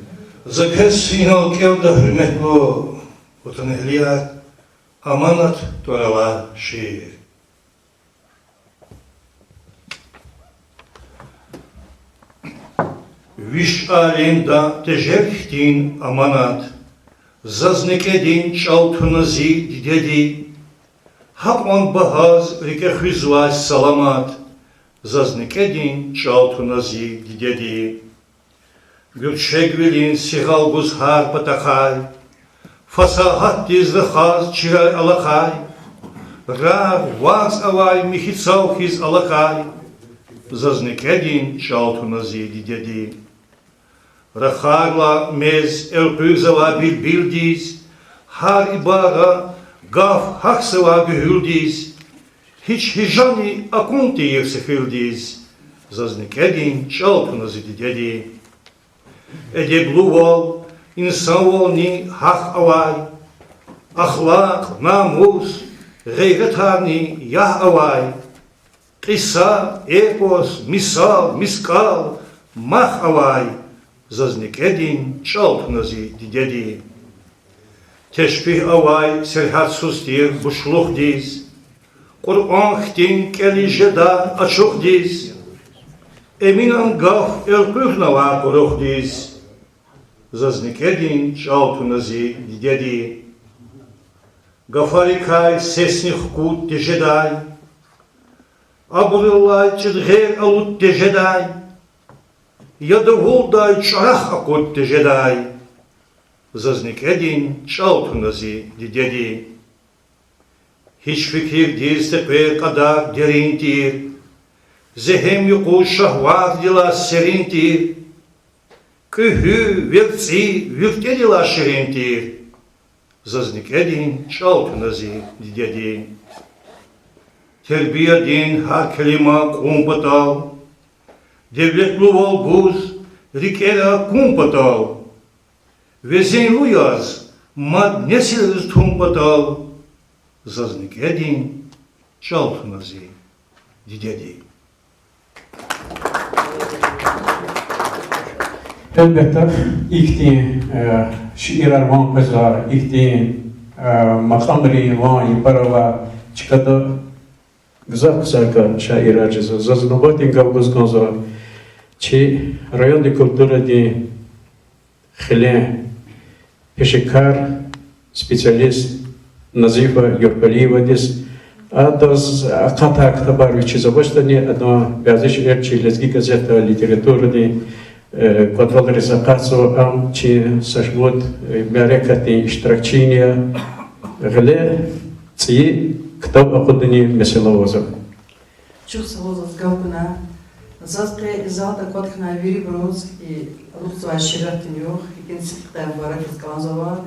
За квез инал кӀелда, гьуьрметлу ватанэгьлияр, Аманат тӀвар алай шиир. Виш алемда тежер хьтин аманат, заз некӀедин чӀал туна зи дидеди. Гьакьван багьаз рикӀе хуьзвай саламат, заз некӀедин чӀал туна зи дидеди. Гуьрчегвилин сигъал гуз гьар патахъай, фасагьатдиз рахаз чирай алахъай, рагъ варз авай михьи цав хьиз алакай, заз некӀедин чӀал туна зи дидеди. Рахарла мез элкъуьрзавай билбилдиз, гьар ибара гаф гьахьзавай гуьгьуьлдиз, гьич гьижани акун тийир сефилдиз, заз некӀедин чӀал туна зи дидеди. Эдеблувал, инсанвални гьахъ авай, ахлакь, намус, гъейратарни ягь авай, кьиса, эпос, мисал, мискӀал, мах авай, заз некӀедин чӀал туна зи дидеди. Тешпигь авай сергьятсуз тир бушлухдиз, Къуръан хьтин кӀелиз жедай ачухдиз, Эминан гаф элкъуьрнавай къурухдиз, заз некӀедин чӀал туна зи дидеди. Гафарикай сесни хкуд тежедай, абурулай чӀиргъер алуд тежедай, я давулдай чӀарахъ акъуд тежедай, заз некӀедин чӀал туна зи дидеди. Гьич фикирдиз текъвер кьадар дерин тир, зегьем юкъуз шагьватдилай серин тир, кӀуьгьуь, верцӀи, виртӀедилай ширин тир, заз некӀедин чӀал туна зи дидеди. Тербиядин гьар келима кьун патал, девлетлувал гуз рикӀера кун патал, везенлу яз мад несилриз тун патал, заз некӀедин чӀал туна зи дидеди. Гьелбетда, ихьтин, э, шиирар ван къвезвай, ихьтин, э, макьамрин ван япара авай чкада гзаф-гзаф шаирар жезва. Заз нубатдин гаф гуз кӀанзава чи райондин культурадин хилен пешекар, специалист Назифа Гурпалиевадиз. Адаз акъатай ктабар вичиз авачтӀани, адан бязи шиир чи Лезги газетда литературадин, э, кӀватӀалриз акъатзава, ам чи са шумуд, э, мярекатдин иштиракчини я. Гъиле цӀийи ктаб акъудунин месэла авазва. Чухсагъул заз гаф гунай. Заз къе и залда кӀватӀ хьанвай вирибуруз и алукьзавай шииратдин югъ икӀ сидкьидай мубаракиз кӀанзава.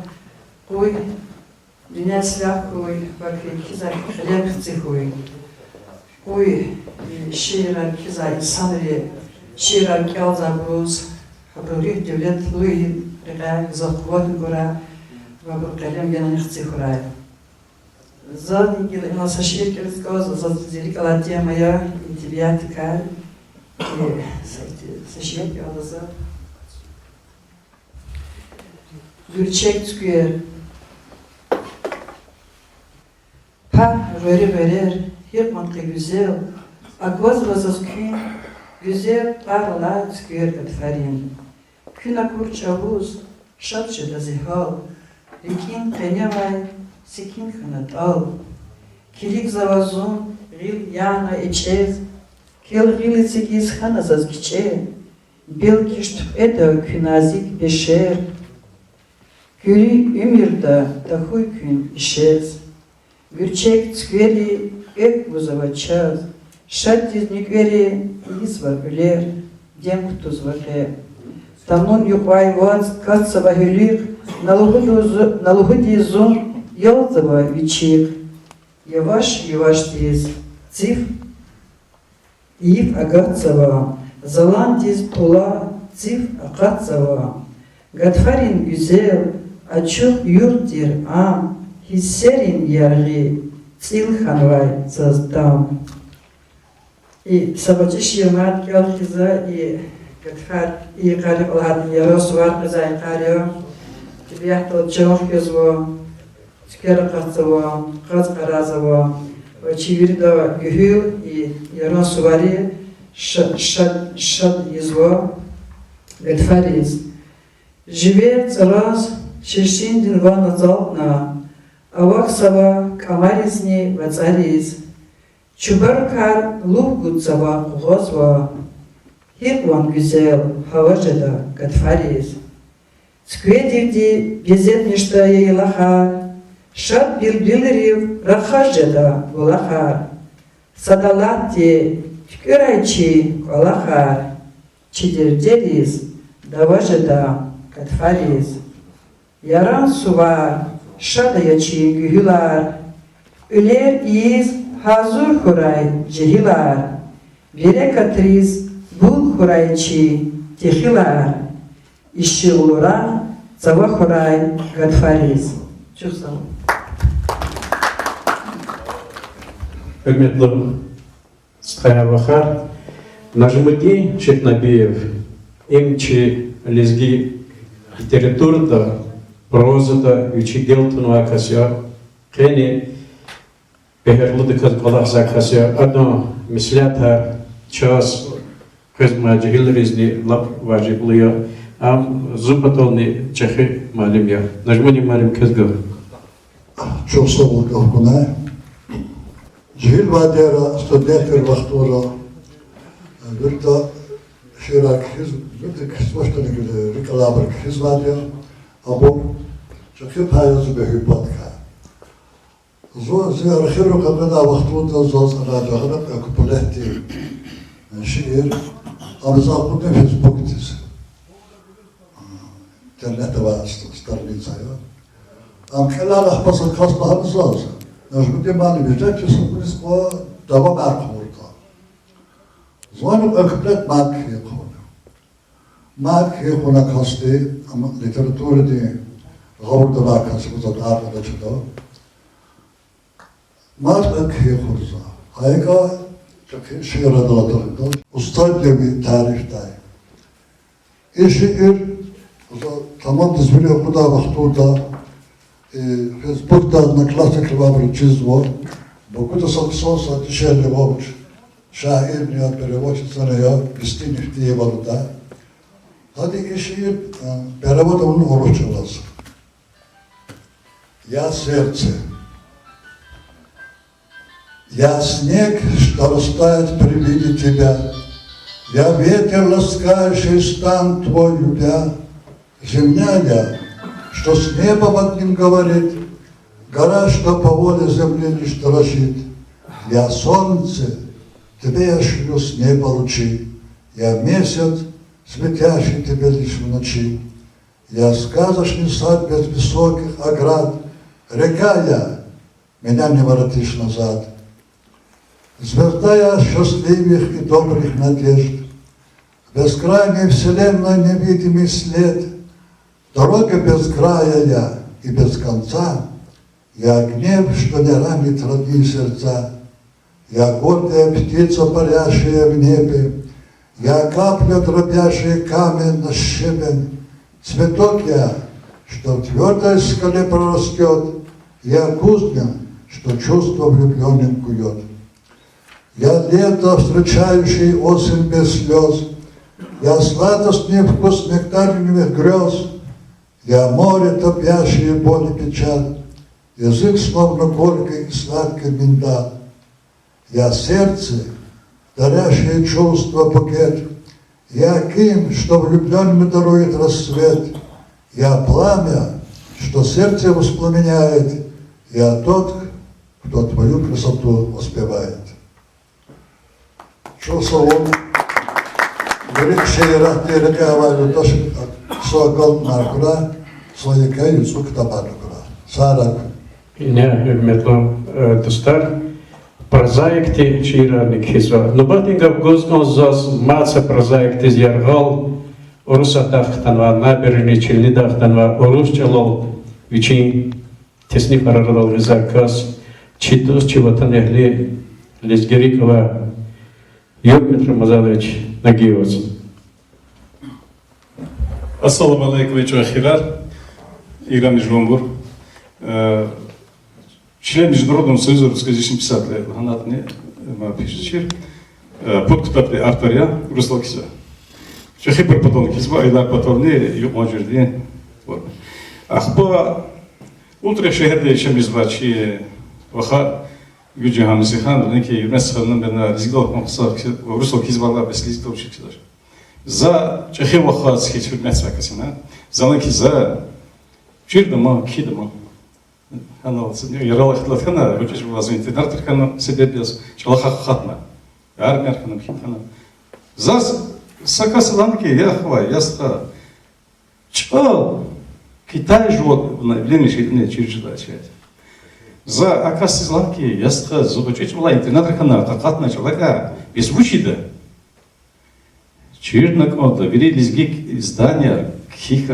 Къуй дуьнья силягьуй ва куь кхьизвай кьилем хцихуй. Къуй и шиирар кхьизвай инсанри, шиирар кӀелзавайбуруз, гьабурун руьгь девлетлу рикӀяй гзаф къуватни гурай ва абурун кьилем генани хци хьурай. Зани гила инал са шиир кӀелиз кӀанзава, заз зи рикӀ алай тема я эдебиятдикай. Э, са, са шиир кӀелда за. Гуьрчег цуьквер. Пагь, гъвери-гъверер, гьикьван къе гуьзел, аквазва заз куьн гуьзел тӀвар алай цуьквер гатфарин. Куьн акур чӀавуз шад жеда зи гьал, рикӀин къене авай секин хьана тӀал. Килигзава зун гъил яна эчӀез, кел гъил эцигиз хьана заз кичӀе, белки туькӀведа куь назик пешер. Куьруь уьмуьрда тахьуй куьн ишез. Гуьрчег цуьквери экв гузава чаз, шаддиз нуькӀвери ийизва гьуьлер, дем кутазва къе. Тамун юкьвай вацӀ катзава гьуьлуьхъ, на лугьуди зу-, на лугьуди зун ялзава вичихъ. Яваш-явашдиз циф ийиф агатзава, заландиз тӀула циф акъатзава. Гатфарин гуьзел, ачух юрт тир ам, гьиссерин яргъи цӀил хьанвай заз там. И са гъвечӀи шиир мад кӀел хкизва, и гатфар, и йикъар лагьайтӀа, Яран сувар къвезвай йикъар я. ТӀебиатдал чан хкизва, цуьквер акъатзава, къаз къарагъзава, ва чи вирида гуьгьуьл и Яран сувари ша-, шад, шад ийизва гатфариз. Живер цӀраз ширшиндин ван ацалтна, авахьзава кӀамаризни вацӀариз. Чубарукар лув гудзава, къугъвазва, гьикьван гуьзел гьава жеда гатфариз. Цуькведивди безетмишда яйлахар, шад билбилрив рахаз жеда булахар. Сад алатди туькӀуьрай чи кӀвалахар, чи дердериз дава жеда гатфариз. Яран сувар, шад ая чи гуьгьуьлар, кьуьлер ийиз гьазур хьурай жегьилар, берекатриз бул хьурай чи техилар, ишигълу рагъ цава хьурай гатфариз. Чухсагъул. Гьуьрметлу стхаяр-вахар, Нажмудин Шихнабиев, им чи лезги литературада, прозада вичи гел тунвай кас я, къени бегьерлудаказ кӀвалахзавай кас я, адан меслятар чаз, къвезмай жегьилризни лап важиблу я, ам зун патални чӀехи муаллим я. Нажмудин муаллим, квез гаф. Чухсагъул гаф гунай. Жегьилвал тир, студент тир вахтунда вирида шиирар кхьиз, вирида кхьизвачтӀани, рикӀ алайбур кхьизвайди я, абур чӀехи пай я зи бегьуьпаткай. Зун зи архивра къекъведай вахтунда заз анай жагъана кьве куплетдин шиир, ам за акъудна Фейсбукдиз. Интернет авай страница я. Ам кӀелайла ахпа са кас лагьана заз: Нажмудин муаллим, вижда чи са куьлиз ква давамар хъувуртӀа. Зунни кьве куплет мад кхьихъ хьуна. Мад кхьихъ хьуна касди, ам литературадин гъавурда авай кас я, за тӀвар кьадач адан. Мад кьве кхьихъ хьурай за. Гьа икӀ чӀехи шиирар алатайла, устаддин ви тарифдай. И шиир за тамамдиз вири акъудай вахтунда, э, Фейсбукда, Одноклассникра ва абуру чизва. Бакуда са хъсан са дишегьли вач, шаирни я, переводчицани я, Бестини Фтиевалуда. Гьади и шиир, э, перевод авуна урус чӀалаз. Я сердце. Я снег, что растает при виде тебя. Я ветер, ласкающий стан твой, любя. Земля я, что с небом одним говорит, гора, что по воле земли лишь дрожит. Я солнце, тебе я шлю с неба лучи, я месяц, светящий тебе лишь в ночи. Я сказочный сад без высоких оград, река я, меня не воротишь назад. Звезда я счастливых и добрых надежд, в бескрайней вселенной невидимый след. Дорога без края я и без конца, я гнев, что не ранит родные сердца. Я гордая птица, парящая в небе, я капля, дробящая камень на щебень. Цветок я, что в твёрдой скале прорастёт, я кузня, что чувство влюблённым кует. Я лето, встречающий осень без слёз, я сладостный вкус нектарных грёз, я море, топящее боль и печаль, язык, словно горький и сладкий миндаль. Я сердце, дарящее чувства букет, я ким, что влюблённым дарует рассвет, я пламя, что сердце воспламеняет, я тот, кто твою красоту воспевает. Чухсагъул. Вири шииратдин рекье авайла туш, са агалкьунар хьурай, са еке юцӀу ктабар хьурай. Сагърай. Ингье, гьуьрметлу, э, дустар, прозаикди шиирарни кхьизва. Нубатдин гаф гуз кӀанзава заз мад са прозаикдиз, яргъал Урусатдихъ хтанвай, Набережный Челнидихъ хтанвай, урус чӀалал вичин теснифар арадал гъизвай кас, чи дуст, чи ватанэгьли, лезги рикӀ авай Юрий Рамазанович Нагиеваз. Ассаламу алейкум, я чӀехи хирар, Играми жуванбур. Э, член Международного союза русскоязычных писателей лагьанатӀани, ма пишчир. Э, пуд ктабдин автор я, русдал кхьизва. ЧӀехибур патал кхьизва, аялар патални, юкьван жуьредин. Вот. Ахпа Ултрих шегьерда яшамиш жезвай чи вахар Гуьжегьан Мисихан, Ленки Юрмес ханум бена, лезгидал хъсан, русдал кхьизвайла, бес лезгидал вучиз кхьизва. За чӀехи вахаз хьиз гьуьрметзавай кас я. За лагьана хьи, за чирда ман, кхьида ман. Гьанал са яргъал ихтилат хьана, гъвечӀи жуваз интернатра хьана, себеб яз чӀалахъ акъатна. Армияр хьана, михьи хьана. Заз са кас лагьана хьи, я хва, я стха, чӀал Китай жуван, вуна влияние шейтӀина чир жедай чаз. За а касдиз лагьана хьи, я стха, зун гъвечӀи чӀавалай интернатра хьана, къакъатна чӀалакӀа, бес вуч ийида? Чирна кӀанда, вири лезги изданияр кхьихь,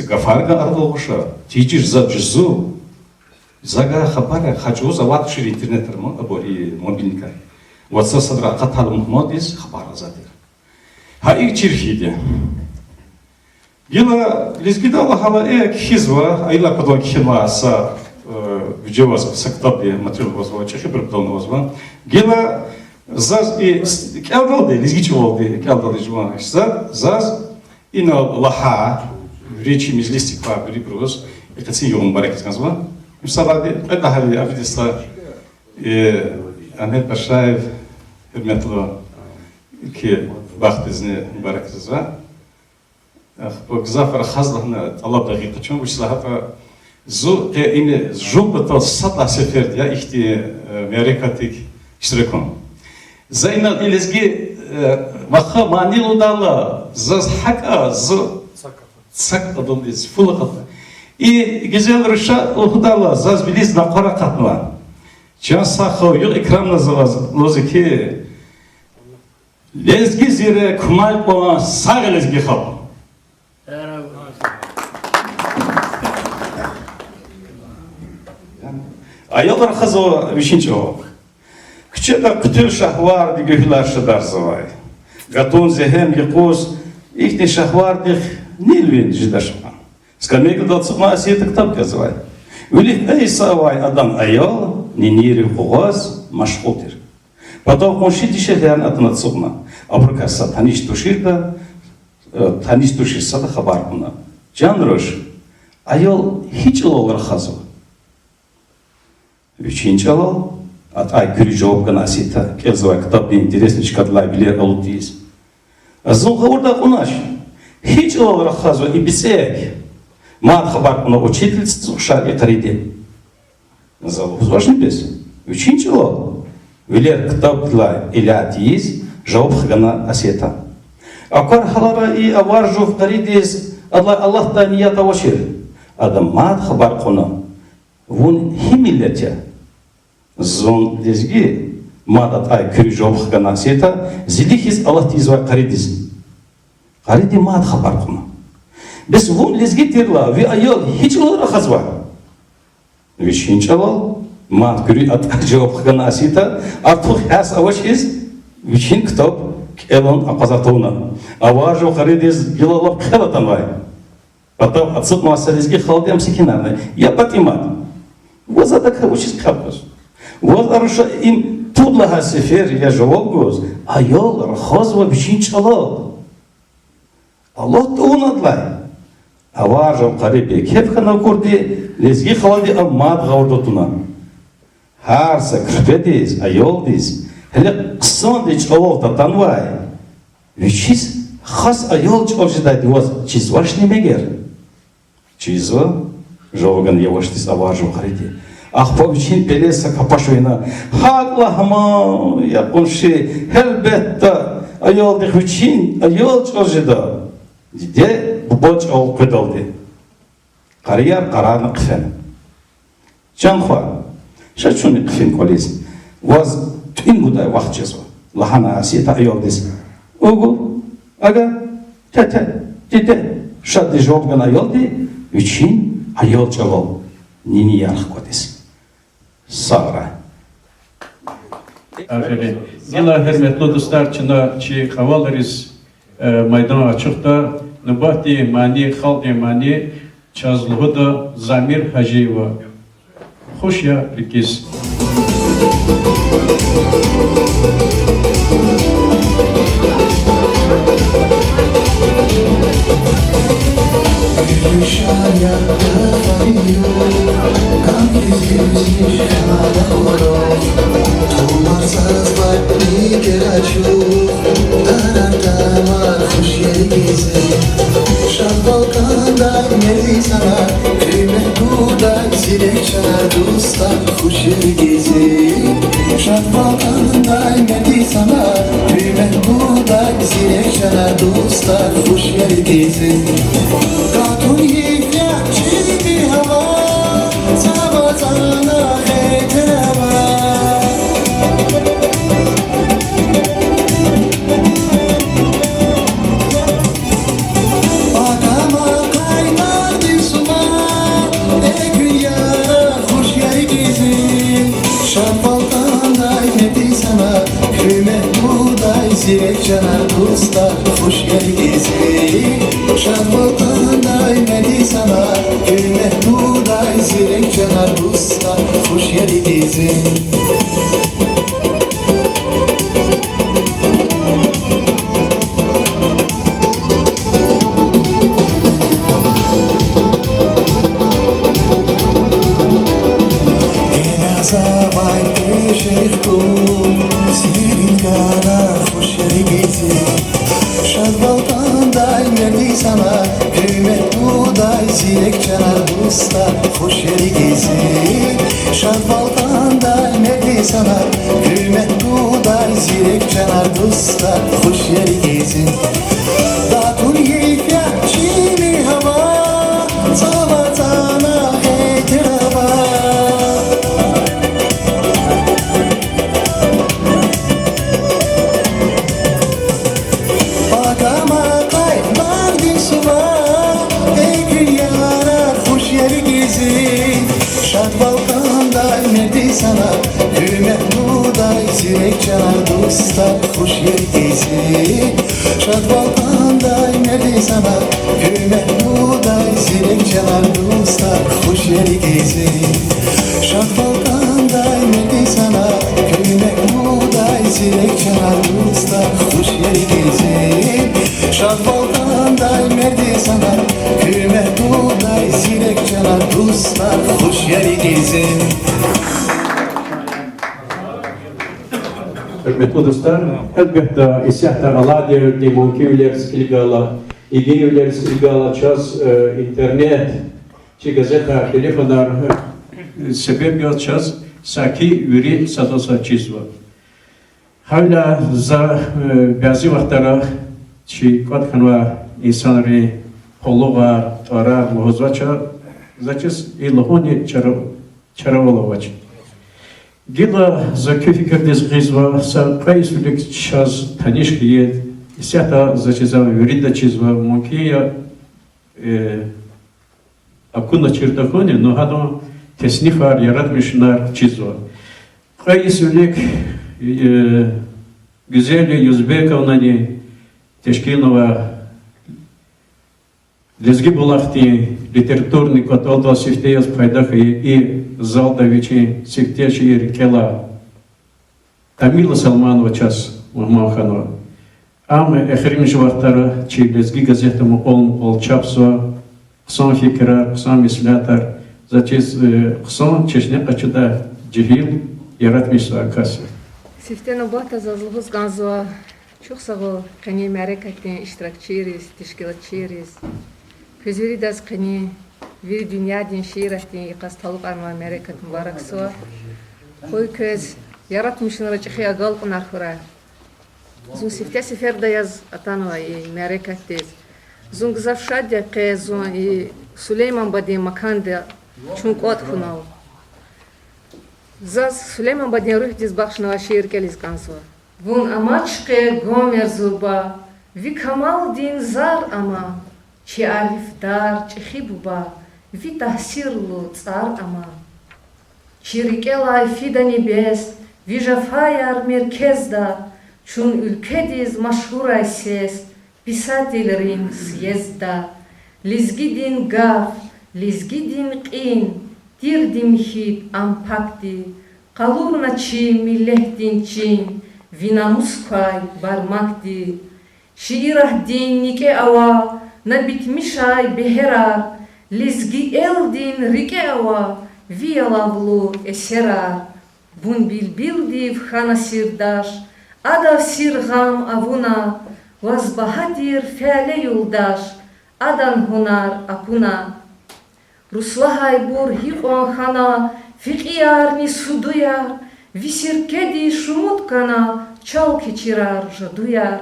гафарган арадал гъваш, тийижир за жузу, за гайи хабар я, гьа чӀавуз авайд тушир интернетра, ма, абур и мобильникар. Ватса садра акъатайла мугьмандиз хабар гъизвайди я. Гьа икӀ чир хьайиди я. Гила лезгидал лагьайла, э, кхьизва, аялар патал кхьенвай са, э, вижеваз са ктабдин материал авазва, чӀехибур патални авазва. Гила заз и с-, кӀелдалди, лезги чӀалалди кӀелдалди жуван за-, заз инал лагьай, вири чи межлисдик квай вирибуруз и къецин югъ мубаракиз кӀанзава. Им садади кьвед лагьайди Авидисла, э, Агьмед Пашаев, гьуьрметлу, ки бахтдизни мубаракзава. Ахпа гзаф рахаз лагьана тӀалабда гъил къачун, вучиз лагьайтӀа зун къе име жув патал сад лагьай сеферда я ихьтин, э, мярекатдик иштиракун. За инал и лезги, э, вахъа мани лугьудайла, заз гьакӀа зун цак адалдиз фул акъатна. И гуьзел руша лугьудайла, заз вилиз накъвар акъатнава. Чан сагъ хьуй, юкь икрамна заваз лугьузва хьи, лезги зире кумай кьван сагъ я лезги халкь. Аялар рахазва вичин чӀал. Куьчеда хъуьтуьл шагьварди гуьгьуьлар шадарзавай. Гатун зегьем юкъуз ихьтин шагьвардихъ нил вин жедач кьван. Скамейкадал ацукьна Асета ктаб кӀелзавай. Вилик кьей са авай адан аял нинийрив къугъваз машгъул тир. Патав къунши дишегьлиярни атана ацукьна. Абурукай са таниш туширда, э, таниш тушир сада хабар кьуна. Чан руш, аял гьи чӀалал рахазва? Вичин чӀалал. АтӀай куьруь жаваб гана Асета, кӀелзавай ктабдин интересный чкадилай вилер алудиз. Зун гъавурда акьунач, гьи чӀалал рахазва и бицӀек. Мад хабар кьуна учительдиз, ухшар и къариди. За лугьузвачни бес? Вичин чӀалал. Вилер ктабдилай илягьдиз, жаваб хгана Асета. Аквар гьалара и авар жув къаридиз, адалай алатдай ният авачир. Ада мад хабар кьуна: вун гьи миллет я? Зун лезги. Мад атӀай куьруь жаваб хгана Асета, зили хьиз алат ийизвай къаридиз. Къариди мад хабар кьуна: бес вун лезги тирла, ви аял гьи чӀалал рахазва? Вичин чӀалал. Мад куьруь атӀай жаваб хгана Асета, артух гьяс авачиз вичин ктаб кӀелун акъвазай тавуна. Авар жув къаридиз гила лап хъел атанвай. Патав ацукьнавай са лезги халди ам секинарна: я ПатӀимат, ваз адакай вучиз капӀ гуз? Ваз, а руша, им пуд лагьай сефер я жаваб гуз, аял рахазва вичин чӀалал. Алат тавуна адалай. Авар жув къариди кеф хьана акурди, лезги халади ам мад гъавурда туна. Гьар са куьрпедиз, аялдиз, гьеле хъсандиз чӀалал татанвай, вичиз хас аял чӀал жедайди ваз чизвачни мегер? Чизва, жаваб гана явашдиз авар жув къариди. Ахпа вичин пелез са капаш вегьена: гьакӀ лагь ман, я къунши, гьелбетда, аялдихъ вичин аял чӀал жеда. Диде, буба чӀал къведалди. Къарияр къарарна хъфена. Чан хва, ша чунни хъфин кӀвализ, ваз тӀуьн гудай вахт жезва,— лагьана Асета аялдиз. Угу, ага, тете, диде,— шаддиз жаваб гана аялди, вичин аял чӀалал нинияр хквадиз. Сагърай. Аферин. Гила, гьуьрметлу дустар, чна чи кьавалриз, э, майдан ачухда, нубатдин мани, халкьдин мани чаз лугьуда Замир Гьажиева. Хуш я рикӀиз. Шад балкӀандай мерди санар, куь мегьбубдай зирек чанар, дустар, хуш я рикӀиз. Шад балкӀандай мерди санар, куь мегьбубдай зирек чанар, дустар, хуш я рикӀиз. Гатун йиф я чими гьава, цава цана хетер ава. Пакама къайдадин сува, э, куьн ярар, хуш я рикӀиз. Шад балкӀандай мерди санар, куь мегьбубдай зирек чанар, дустар, хуш я рикӀиз. Шад балкӀандай мерди санар, куь мегьбубдай зирек чанар, дустар, хуш я рикӀиз. Завай пешехъ хьун, серин гана хуш я рикӀиз. Шад балкӀандай мерди санар, куь мегьбубдай зирек чанар, дустар, хуш я рикӀиз. Шад балкӀандай мерди санар, куь мегьбубдай зирек чанар, дустар, хуш я рикӀиз. Гатун йиф я чими гьава, цава цана хетер ава. Пакама къайдадин сува, э, куьн ярар, хуш я рикӀиз. Шад балкӀандай мерди санар, куь мегьбубдай зирек чанар, дустар, хуш я рикӀиз. Шад балкӀандай мерди санар, куь мегьбубдай зирек чанар, дустар, хуш я рикӀиз. Шад балкӀандай мерди санар, куь мегьбубдай зирек чанар, дустар, хуш я рикӀиз. Шад балкӀандай мерди санар, куь мегьбубдай зирек чанар, дустар, хуш я рикӀиз. Гьуьрметлу дустар, гьелбетда, исятда алайдин мумкинвилериз килигайла, игинвилериз килигайла чаз, э, интернет, чи газетар, телефонар, э, себеб яз чаз саки вири садаза чизва. Гьавиляй за, э, бязи вахтара чи кӀватӀ хьанвай инсанрин къуллугъар, тӀварар лугьузвач, за чиз и лугьунни чара-, чаравал авач. Гила за куь фикирдиз гъизва, са кьве йис вилик чаз таниш хьайи, исятда за чизва, вирида чизва, мумкин я, э, акуначир тахьуни, ну, гьадан теснифар, яратмишунар чизва. Кьве йис вилик, э, Гуьзел Юзбековнани тешкилнавай Лезги булахдин литературный кӀватӀалдал сифте яз пайда хьайи и залда вичин сифте шиир кӀелай Тамила Салманова чаз мугьман хьанва. Ам эхиримжи вахтара чи Лезги газетда мукьвал-мукьвал чапзава, хъсан фикирар, хъсан меслятар, за чиз, э, хъсан чешне къачудай жегьил, яратмишзавай кас я. Сифте нубатда заз лугьуз кӀанзава, чухсагъул къенин мярекатдин иштиракчийриз, тешкилатчийриз. Квез виридаз къенин вири дуьньядин шииратдин йикъаз талукьарнавай мярекат мубаракзава. Къуй квез яратмишунра чӀехи агалкьунар хьурай. Зун сифте сеферда яз атанва и мярекатдиз. Зун гзаф шад я, къе зун и Сулейман бадедин маканда чун кӀватӀ хьунал. Заз Сулейман бадедин руьгьдиз бахшнавай шиир кӀелиз кӀанзава. Вун амач къе, Гомер зурба, ви камалдин зар ама, чи арифдар, чӀехи буба, ви тагьсирлу цӀар ама. Чи рикӀелай фидани бес, ви жафаяр меркезда, чун уьлкведиз машгьурай сес, писателрин съездда. Лезгидин гаф, лезгидин кьин, тирди михьид ам пакди, къалурна чи миллетдин чин, ви намус квай бармакди. Шииратдин никӀе ава на битмишай бегьерар, лезги элдин рикӀе ава ви ялавлу эсерар. Вун билбилдив хьана сирдаш, адав сир-гъам авуна, ваз багьа тир фяле юлдаш, адан гьунар акуна. Руслагьайбур гьикьван хьана, фекьиярни судуяр, ви сиркеди шумуд кана, чал кечирар жадуяр.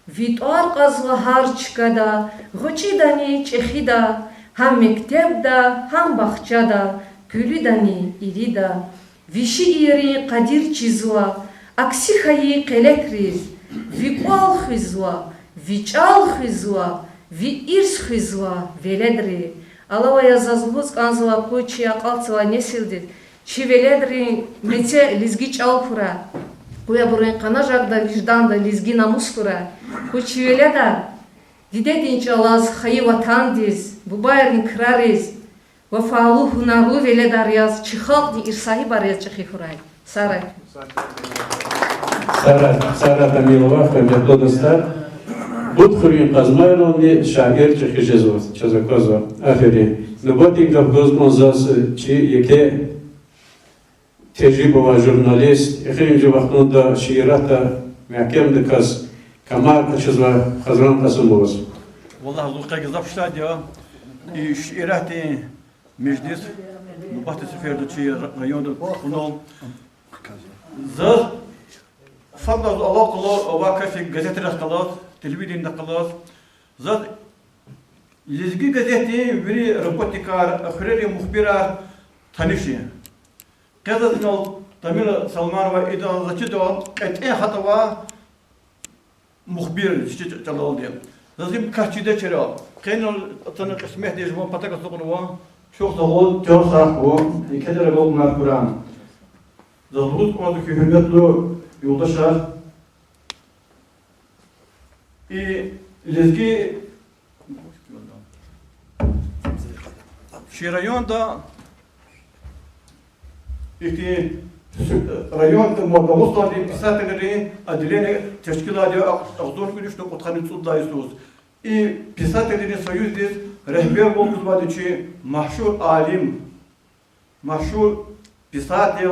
Ви тӀвар кьазва гьар чкада, гъвечӀидани чӀехида, гьам мектебда, гьам бахчада, къуьлуьдани ирида. Ви шииррин къадир чизва акси хьайи къелекриз, ви кӀвал хуьзва, ви чӀал хуьзва, ви ирс хуьзва веледри. Алава яз заз лугьуз кӀанзава, къуй чи акьалтзавай несилдиз, чи веледрин мецел лезги чӀал хьурай, къуй абурун къанажагъда, вижданда лезги намус хьурай, къуй чи веледар дидедин чӀалаз, хайи ватандиз, бубайрин крариз вафалу, гьунарлу веледар яз, чи халкьдин ирс сагьибар яз чӀехи хьурай. Сагърай. Сагърай, сагърай, Тамилова, гьуьрметлу дустар. Бутхуьруьн Къазмайловни шаир чӀехи жезва, чаз аквазва. Аферин. Нубатдин гаф гуз кӀанзава заз чи еке тежрибавай журналист, эхиримжи вахтунда шииратда мягькемдаказ камар къачузвай Хазран Къасумоваз. Валлагь, зун къе гзаф шад я и шииратдин межлис нубатдин сеферда чи районда кьунал. Заз фадлаз алакъалу авай каси газетрихъ галаз, телевиденидихъ галаз, заз Лезги газетдин вири работникар, хуьрерин мухбирар таниш я. Къе заз инал Тамила Салманова, ида заз чида кьетӀен хатӀ авай мухбир чи чӀалалди. Заз им кас чидачир. Къе инал атана кьисметдиз жуван патав ацукьнава. Чухсагъул, чан сагъ хьуй, и кедра галкьунар хьурай. Заз лугьуз кӀанзава хьи, гьуьрметлу юлдашар, и лезги чи районда ихьтин районда ва Дагъустандин писателрин отделение тешкилайди я агъзурни кӀуьд вишни кьудкъанни цӀуд лагьай йисуз. И писателрин союздиз регьбервал гузвайди чи машгьур алим, машгьур писатель,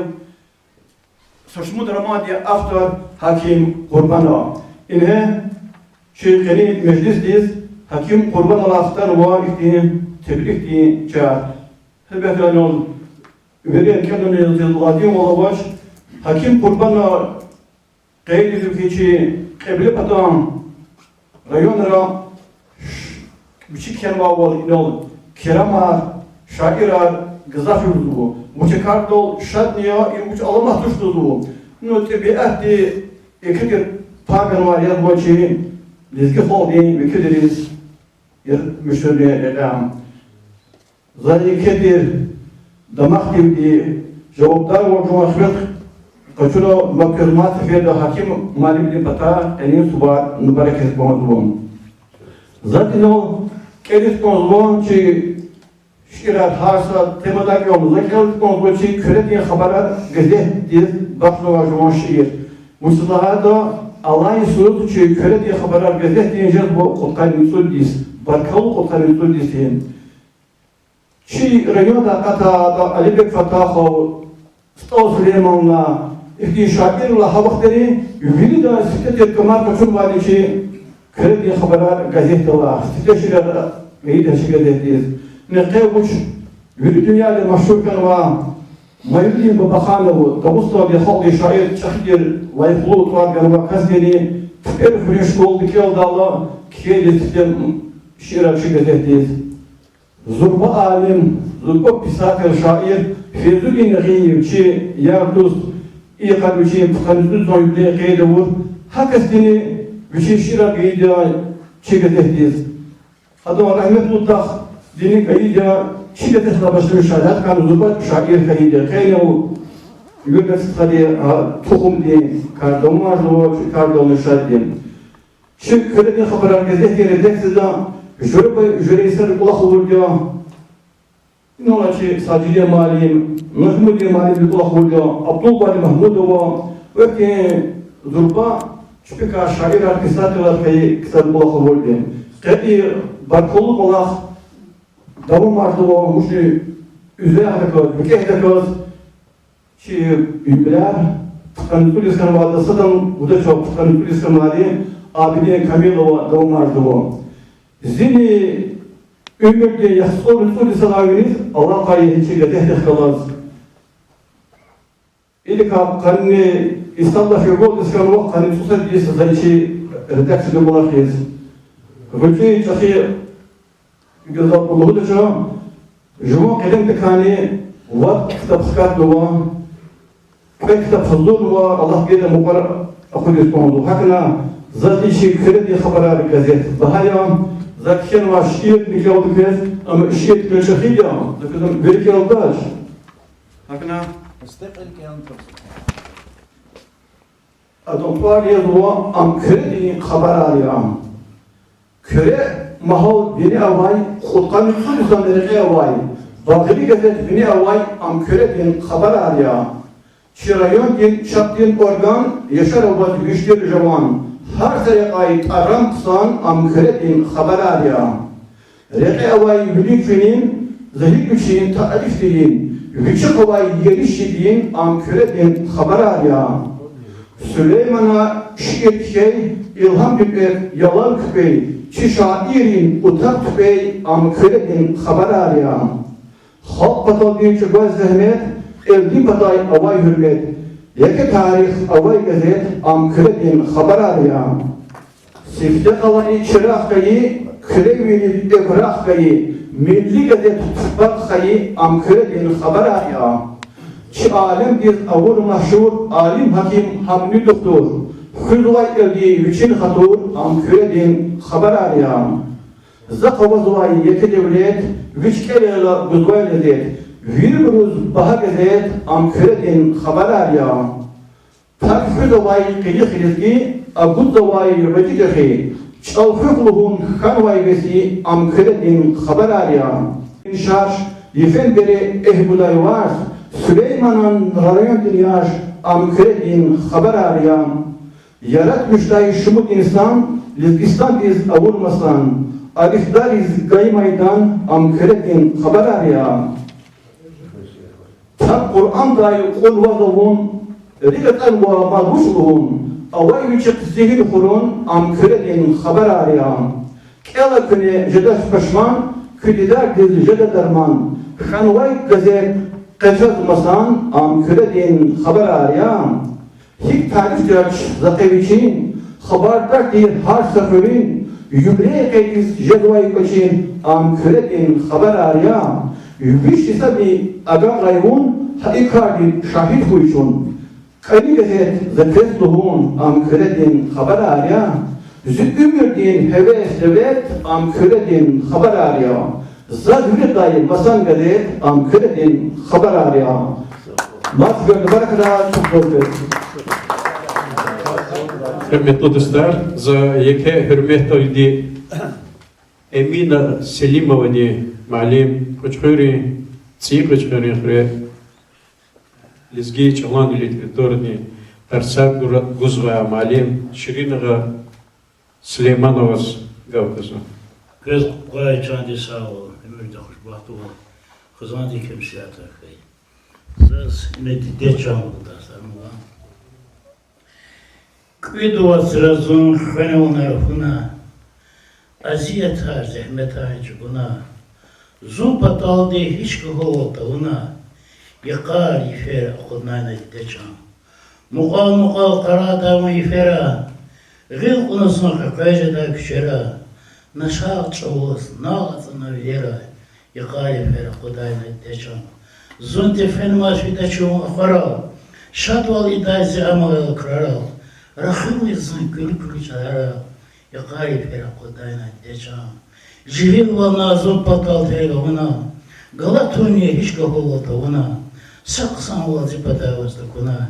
са шумуд романдин автор Гьаким Къурбанов. Ингье чи къенин межлисдиз Гьаким Къурбановаз хтанва ихьтин тебрикдин чар. Гьелбетда, инал вири кӀелунин ладинвал авач. Гьаким Къурбанов къейд ийизва хьи, чи Кьиблепатан районра вичи кхьенвайвал инал керамар, шаирар гзаф жезва. Вуч а кардал шадни я, и вуч аламат туш лугьузва. Ну, тӀебиатди еке тир пай ганвай язва чи лезги халкьдин векилриз, муьшуьрин рекьяй. За еке тир дамахдивди жавабдарвал жуван хиве къачуна ва квез мад сеферда Гьаким муаллимдин патай къенин сувар мубаракиз кӀанзава. За инал кӀелиз кӀанзава чи шиирар, гьар са темадай кӀелна, за кӀелиз кӀанзава чи Куьредин хабарар газетдиз бахшнавай жуван шиир. Вучиз лагьайтӀа алай йисуз чи Куьредин хабарар газетдин жезва кьудкъанни цӀуд йис, баркаллу кьудкъанни цӀуд йис я. Чи райондай акъатайтӀа Алибек Фатахов, СтӀал Сулейманан, ихьтин шаиррилай гьа вахтара виридан сифте тир камар къачунвайди чи Куьредин хабарар газетдилай, сифте шиирар гайиди чи газетдиз. Ина къе вуч вири дуьньяда машгьур хьанвай Майрудин Бабаханов, Дагъустандин халкьдин шаир, чӀехи тир лайихлу тӀвар ганвай касдини, Тепер хуьруьн школада кӀелдайла, кхьейди сифте шиирар чи газетдиз. Зурба алим, зурба писатель, шаир Фейзудин Нагъиев, чи яр-дуст, и къад вичин пудкъанни цӀуд йисан юбилей къейд авур, гьа касдини вичин шиирар гайиди чи газетдиз. Адан рагьметлудахъ дини гайиди чи газетдилай башламишайла, гьадакай зурба шаир хьайиди. Къе инал Уьмуьрдин стхади, а, тухумдин кардал мажлугъ, чи кардални шадди. Чи Куьредин хабарар газетдин редакцияда жуьреба-жуьре йисара кӀвалах авурди я. Инал чи Сажидин муаллим, Нажмудин муаллимди кӀвалах авурди я, Абдулбари Магьмудова, ва ихьтин зурба чпикай шаирар, писателар хьайи ксар кӀвалах авурди я. Къе и баркаллу кӀвалах давамарзава, вучни уьзуьгъдаказ, викӀегьдаказ, чи уьмуьрар пудкъанни цӀуд йис хьанвайди, садан гудач пудкъанни цӀуд йис хьанвайди Абидин Камилова давамарзава. Зини уьмуьрдин яхцӀурни цӀуд йисалай виниз алакъа ая чи газетдихъ галаз. Иликай къанни, и сад лагьай февралдиз хьанва, къанни цӀусад йис за чи редакцияда кӀвалах ийиз. ГъвечӀи, чӀехи, гзафбур лугьудача, жуван къелемдикайни вад ктаб хкатнава, кьве ктаб гьазурнава, Аллагьди гайитӀа, мукьвара акъудиз кӀанзава. ГьакӀни заз и чи Куьредин хабарар газет багьа я, за кхьенвай шиирни кӀелда квез, ам шиир кӀвале чӀехиди я, за квез ам вири кӀелдач. ГьакӀни Адан тӀвар язва Ам Куьредин хабарар я. Куьре магьал вине авай, кьудкъанни цӀуд йисан рекье авай, Багъри газет вине авай Ам Куьредин хабарар я. Чи райондин чапдин орган, яшар аваз виш тир жаван, гьар са рекьяй тӀарам хъсан Ам Куьредин хабарар я. Рекье авай вилик финин, за гьикӀ вичин тариф тийин, вичихъ авай ериш гьикӀ ийин Ам Куьредин хабарар я. Сулеймана шиир кхьей, илгьамдин экв ялав кпӀей, чи шаиррин утак тупӀей Ам Куьредин хабарар я. Халкь паталди чӀугваз зегьмет, кьилдин патай авай гьуьрмет, еке тарих авай газет Ам Куьредин хабарар я. Сифте къалани чирагъ хьайи, куьревийриз экв рагъ хьайи, милли газет туспакъ хьайи Ам Куьредин хабарар я. Чи алемдиз авур машгьур алим-гьаким, гьамни духтур, хуьзвай элди вичин хатур Ам Куьредин хабарар я. Захъ авазвай еке девлет, вич кӀелайла гузвай лезет, вирибуруз багьа газет Ам Куьредин хабарар я. Пак хуьзвай къилих лезги, агудзавай гъвечӀи чӀехи, чӀал хуьх лугьун хьанвай веси Ам Куьредин хабарар я. Шаш, йифен бере эгь гудай варз, Сулейманан райондин яш Ам Куьредин хабарар я. Яратмишдай шумуд инсан, Лезгистандиз авур масан, арифдариз гайи майдан Ам Куьредин хабарар я. Пак Къуръандай кьунваз авун, рикӀ атӀанва мад вуч лугьун, авай вичихъ зигьин хурун Ам Куьредин хабарар я. КӀела куьне жедач пашман, куь дидардиз жеда дарман, хьанвай газет къе чаз масан Ам Куьредин хабарар я. ГьикӀ тарифдач за къе вичин, хабардар тир гьар са хуьруьн, юбилей къейдиз жезвай кӀвачин Ам Куьредин хабарар я. Виш йисади агакьрай вун, гьа и кардин шагьид хьуй чун. КӀани газет за квез лугьун Ам Куьредин хабарар я. Зи уьмуьрдин гьевес, девет Ам Куьредин хабарар я. Заз виридай масан газет Ам Куьредин хабарар я. Мад вирида мубаракрай, чухсагъул хьуй. Гьуьрметлу дустар, за еке гьуьрметлу Эмина Селимовани, муаллим, Кьуьчхуьрин, ЦӀийи Кьуьчхуьрин хуьре, лезги чӀалан литературадин тарсар гура-, гузвай муаллим Ширинагъа Сулеймановаз гаф гузва. Квез къуй, чандин сагъвал, уьмуьрда хушбахтвал, хизандин кемсиятар хьуй. Заз ина диде чан лугьудай тарсар ава. КӀуьд вацра зун хвена вуна рахуна, азиятар, зегьметар чӀугуна, зун паталди гьич кагьалвал тавуна, йикъар, йифер акъуднай на, диде чан. Мукьвал-мукьвал къарагъдай вун йифера, гъил кьуна зун къекъвез жедай куьчера, нашагъ чӀавуз нагъв ацӀана вилера, йикъар, йифер акъудай на, диде чан. Зун тефенмаз фидач вун ахварал, шадвал ийидай зи амал крарал, рахуй зун куьлуь-куьлуь чӀаларал, йикъар, йифер акъудай на, диде чан. Жегьилвал на зун патал терг авуна, галатунни гьич кагьалвал тавуна, Са хъсанвал зи патай ваз такуна,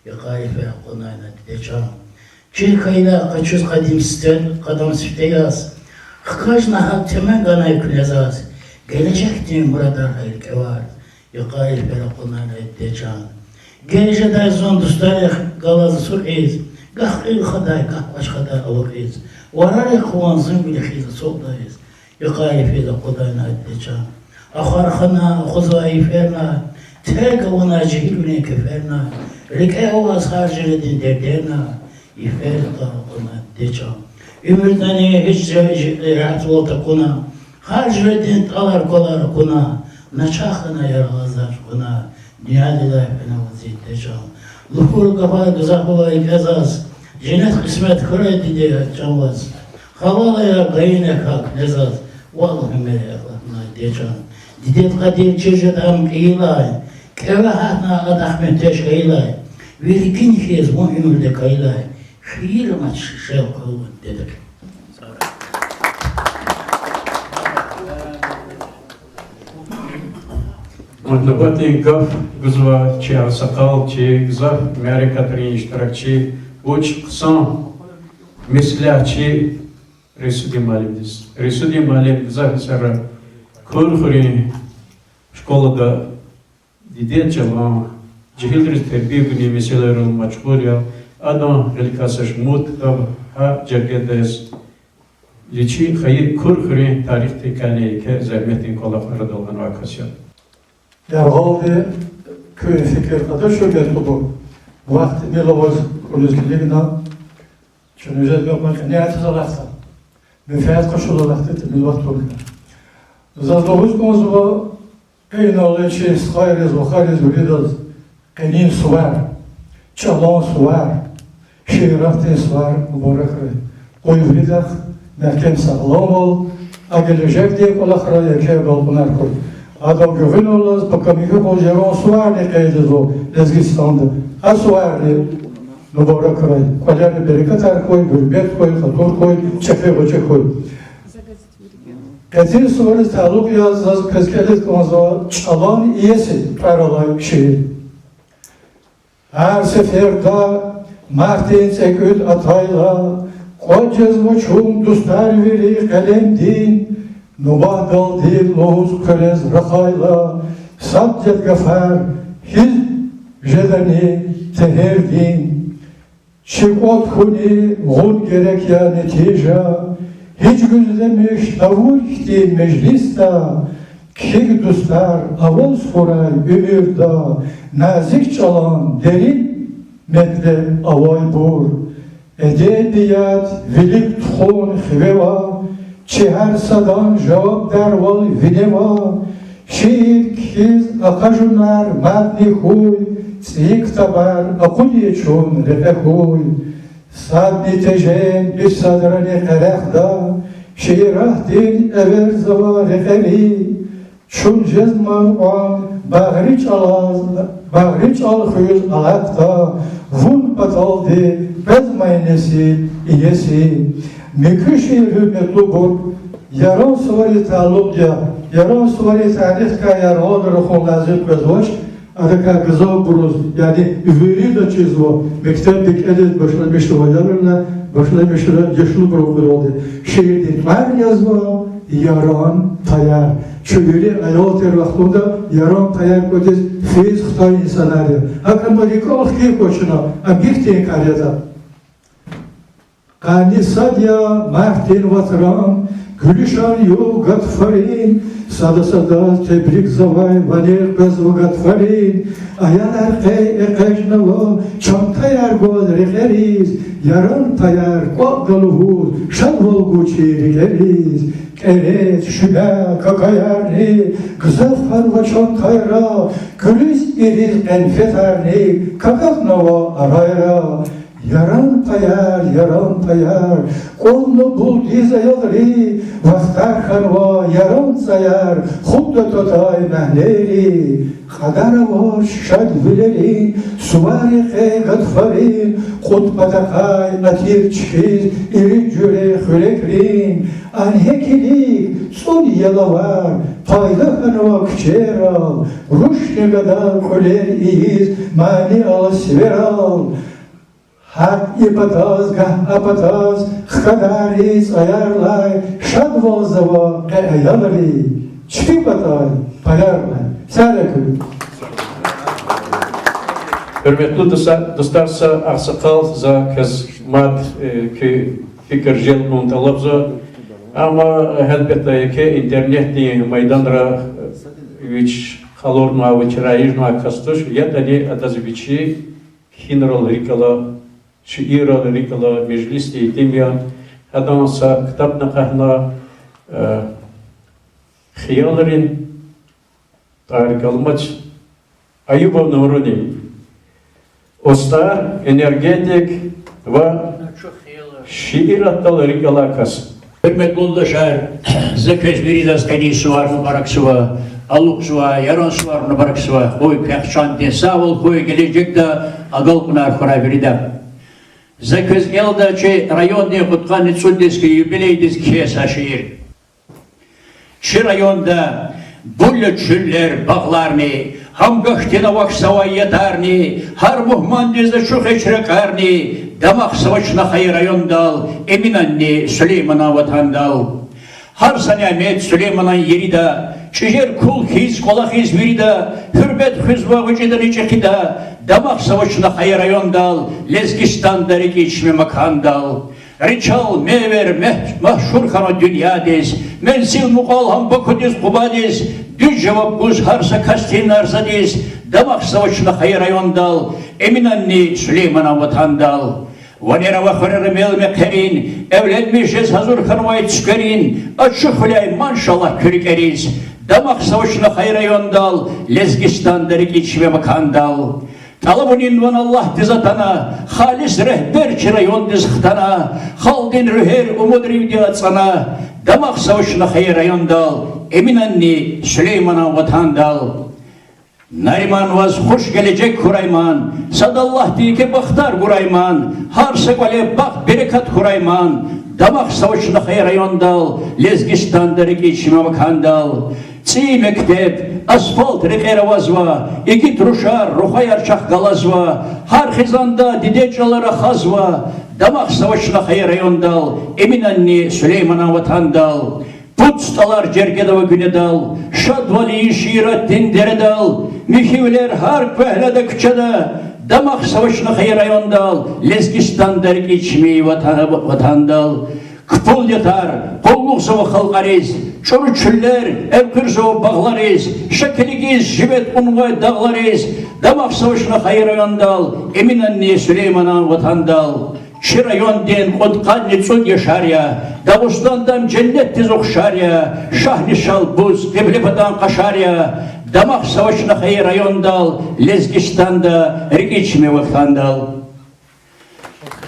йикъа йифер акъуднай на, диде чан. Чир хьайила къачуз къадим сифте, къадам сифте яз, хкажна гьакӀ темен ганай куьне заз, гележекдин мурадар гьа рикӀе ваз, йикъа йифер акъуднай на, диде чан. Геж жедай зун дустарихъ галаз ацукьиз, гагь кьил хадай, гагь кӀвач хадай авукьиз, варарихъ ван зун вилик хьиз ацукьдайиз, йикъа йифер акъуднай на, диде чан. Ахвар хана, ахвазвай йиферна, терг авуна жегьилвилин кеферна, рикӀе аваз гьар жуьредин дердерна, йифер йикъа акъуднай, диде чан. Уьмуьрдани гьич жуьре регьятвал такуна, гьар жуьредин тӀалар-квалар акуна, начагъ хьана яргъазар чукӀуна, дуьньядилай фена ваз, диде чан. Лугьур гафар гзаф авай рикӀе заз, женнет къисмет хьурай, диде чан, ваз. Халал ая гайина хьакӀ незаз, вал гьуьмер яхлатна, диде чан. Дидед къадир чир жеда ам кьейилай, кӀеве гьатна ада ахъ муьгьтеж хьайилай, ви рикӀин хьиз вун уьмуьрда кайилай, хийир амач шел къалурун, диде. Нубатдин гаф гузва чи агъсакъал, чи гзаф мярекатрин иштиракчи, вуч хъсан меслятчи Райсудин муаллимдиз. Райсудин муаллим гзаф йисара Курхуьруьн школада дидед чӀалан, жегьилриз тербия гунин месэлайрал машгъул я. Адан гъиликай са шумуд ктаб гьа жергедиз, вичи хайи Курхуьруьн тарихдикайни еке зегьметдин кӀвалах арадал гъанвай кас я. Яргъалди куь фикир къачуз, гьуьрметлубур, вахт тӀимил аваз кӀвализ килигна, чун виже мекьун къене атиз алахъда, менфят къачуз алахъда, тӀимил вахт авуна. Заз лугьуз кӀанзава, къе инал чи стхайриз, вахариз, виридаз къенин сувар, чӀалан сувар, шииратдин сувар мубаракрай. Къуй виридахъ мягькем сагъламвал, а гележегдин кӀвалахрай еке агалкьунар хьуй. Адан гуьгъуьналлаз пака михьи кьван Яран суварни къейд ийизва Лезгистанда. А суварни мубаракрай, кӀвалерни берекатар хьуй, гьуьрмет хьуй, хатур хьуй, чӀехи-гъвечӀи хьуй. Къенин сувариз талукь яз заз квез кӀелиз кӀанзава ЧӀалан иеси тӀвар алай шиир. Гьар сеферда мартдин цӀекӀуьд атайла, кӀватӀ жезва чун, дустар, вири къелемдин, нубатдалди лугьуз хъуьрез рахайла, сад-сад гафар гьикӀ жедани тегьердин. Чи кӀватӀ хьуни гъун герек я нетижа, гьич гуьзлемиш тавур хьтин межлисда, кхьихь, дустар, аваз хьурай уьмуьрда назик чӀалан дерин метлеб авайбур. Эдебият вилик тухун хиве ава, чи гьар садан жавабдарвал вине ава, шиир кхьиз акъажунар мадни хьуй, цӀийи ктабар акъудиз чун рекье хьуй. Садни тежен, бес садрани къерехда, шииратдин эверзава рекьери, чун жезмай кьван багъри чӀалаз, багъри чӀал хуьз алатда, вун паталди къвезмай несил иеси. Муькуь шиир, гьуьрметлубур, Яран сувариз талукь я. Яран суварин тарихдикай яргъалди рахун лазим къвезвач, адакай гзафбуруз, яни вирида чизва, мектебда кӀелиз башламишзавайдалайни башламишзава яшлубурун къведалди. Шиирдин тӀвар язва Яран паяр. Чун вири аял тир вахтунда Яран паяр кӀватӀиз фейи хтай инсанар я. ГьакӀ ама рикӀел хкин кӀвачна, ам гьихьтин кар ятӀа. Къанни сад я мартдин вацран, гуьлуьшан югъ гатфарин, сада-садаз тебрикзавай ванер къвезва гатфарин. Аялар къе экъечӀнава чантаяр гваз рекьериз, Яран паяр кӀватӀда лугьуз шадвал гуз чи рикӀериз. КӀеретӀ, шуьбя, какаярни гзаф хьанва чантайра, гуьлуьз ириз къенфетарни какахьнава арайра. Яран паяр, яран паяр, кӀвална булдиз аялри, вахтар хьанва яран цӀаяр, хутӀда татай мягьнейри. Кьадар авач шадвилерин, сувар рекье гатфарин, кьуд патахъай атир чкӀиз ирид жуьре хуьрекрин. Ана гьа килиг цӀуд ялавар пайда хьанва куьчерал, рушни гада кьуьлер ийиз мани ала сиверал. Гьакӏ и патаз, гагь а патаз хкадарин цӏаярилай шадвалзава къе аялри, чпин патай паярилай. Сагърай куьн. Гьуьрметлу дуса-, дустар, са агъсакъал, за квез мад, э, куь фикир желбун тӏалабзава. Амма, э, гьелбетда, яке интернетдин майданра, э, вич къалурнавай, вич райижнавай кас туш, ятӏани адаз вичи кхьинрал рикӏ ала, шииррал рикӏ ала, межлисдин итим я. Гьадан са ктабни акъатна, э, хиялрин тӏвар галмач, Аюбов Нурудин. Устӏар, энергетик ва шииратдал рикӏ алай кас. Гьуьрметлу юлдашар, за квез виридаз къенин сувар мубаракзава, алукьзавай яран сувар мубаракзава. Къуй квехъ чандин сагъвал хьуй, гележегда агалкьунар хьурай вирида. За квез кӏелда чи райондин кьудкъанни цӏуд йисуз хьайи юбилейдиз кхьей са шиир. Чи районда була чуьллер, багъларни, гьам гахьтин авахьзавай ятарни, гьар мугьмандиз ачух эчрекьарни, дамахзава чна хайи райондал, Эминанни Сулейманан ватандал. Гьар са нямет Сулейманан ерида, чӏижер кул хьиз, кӏвалахиз вирида, гьуьрмет хуьзва гъвечӏидани чӏехида, дамахзава чна хайи райондал, Лезгистанда рикӏи чими макандал. Ричал мейвер мегь-, машгьур хьана дуьньядиз, мензил мукьвал гьам Бакудиз, Къубадиз, дуьз жаваб гуз гьар са касдин нарзадиз, дамахзава чна хайи райондал, Эминанни Сулейманан ватандал. Ванер ава хуьрера мел мехъерин, эвленмиш жез гьазур хьанвай цуькверин, ачухуляй маншаллагь куь рикӏериз, дамахзава чна хайи райондал, Лезгистанда рикӏи чими макандал. ТӀалабунин ван Аллагьдиз атана, халис регьбер чи райондиз хтана, халкьдин руьгьер умудривди ацӏана, дамахзава чна хайи райондал, Эминанни Сулейманан ватандал. Нариман, ваз хуш гележег хьурай ман, сад Аллагьди еке бахтар гурай ман, гьар са кӏвале бахт-берекат хьурай ман, дамахзава чна хайи райондал, Лезгистанда рикӏи чими макандал. ЦӀийи мектеб, асфальт рекьера авазва, игит рушар, рухваяр чахъ галазва, гьар хизанда диде чӏалара хазва, дамахзава чна хайи райондал, Эминанни Сулейманан ватандал. Пуд стӏалар жергеда ава гуьнедал, шадвал ийин шииратдин дередал, михьивилер гьар квехъ галаз куьчеда, дамахзава чна хайи райондал, Лезгистанда рикӏи чими ватан-, ватандал. Кпул ятар къуллугъзава халкьариз, чӏуру чуьллер элкъуьрзава багълариз, ша килигиз живе кьунвай дагълариз, дамахзава чна хайи райондал, Эминанни Сулейманан ватандал. Чи райондин кьудкъанни цӏуд яшар я, Дагъустанда ам женнетдиз ухшар я, Шагьни Шалбуз, Кьиблепатан къашар я, дамахзава чна хайи райондал, Лезгистанда рикӏи чими ватандал.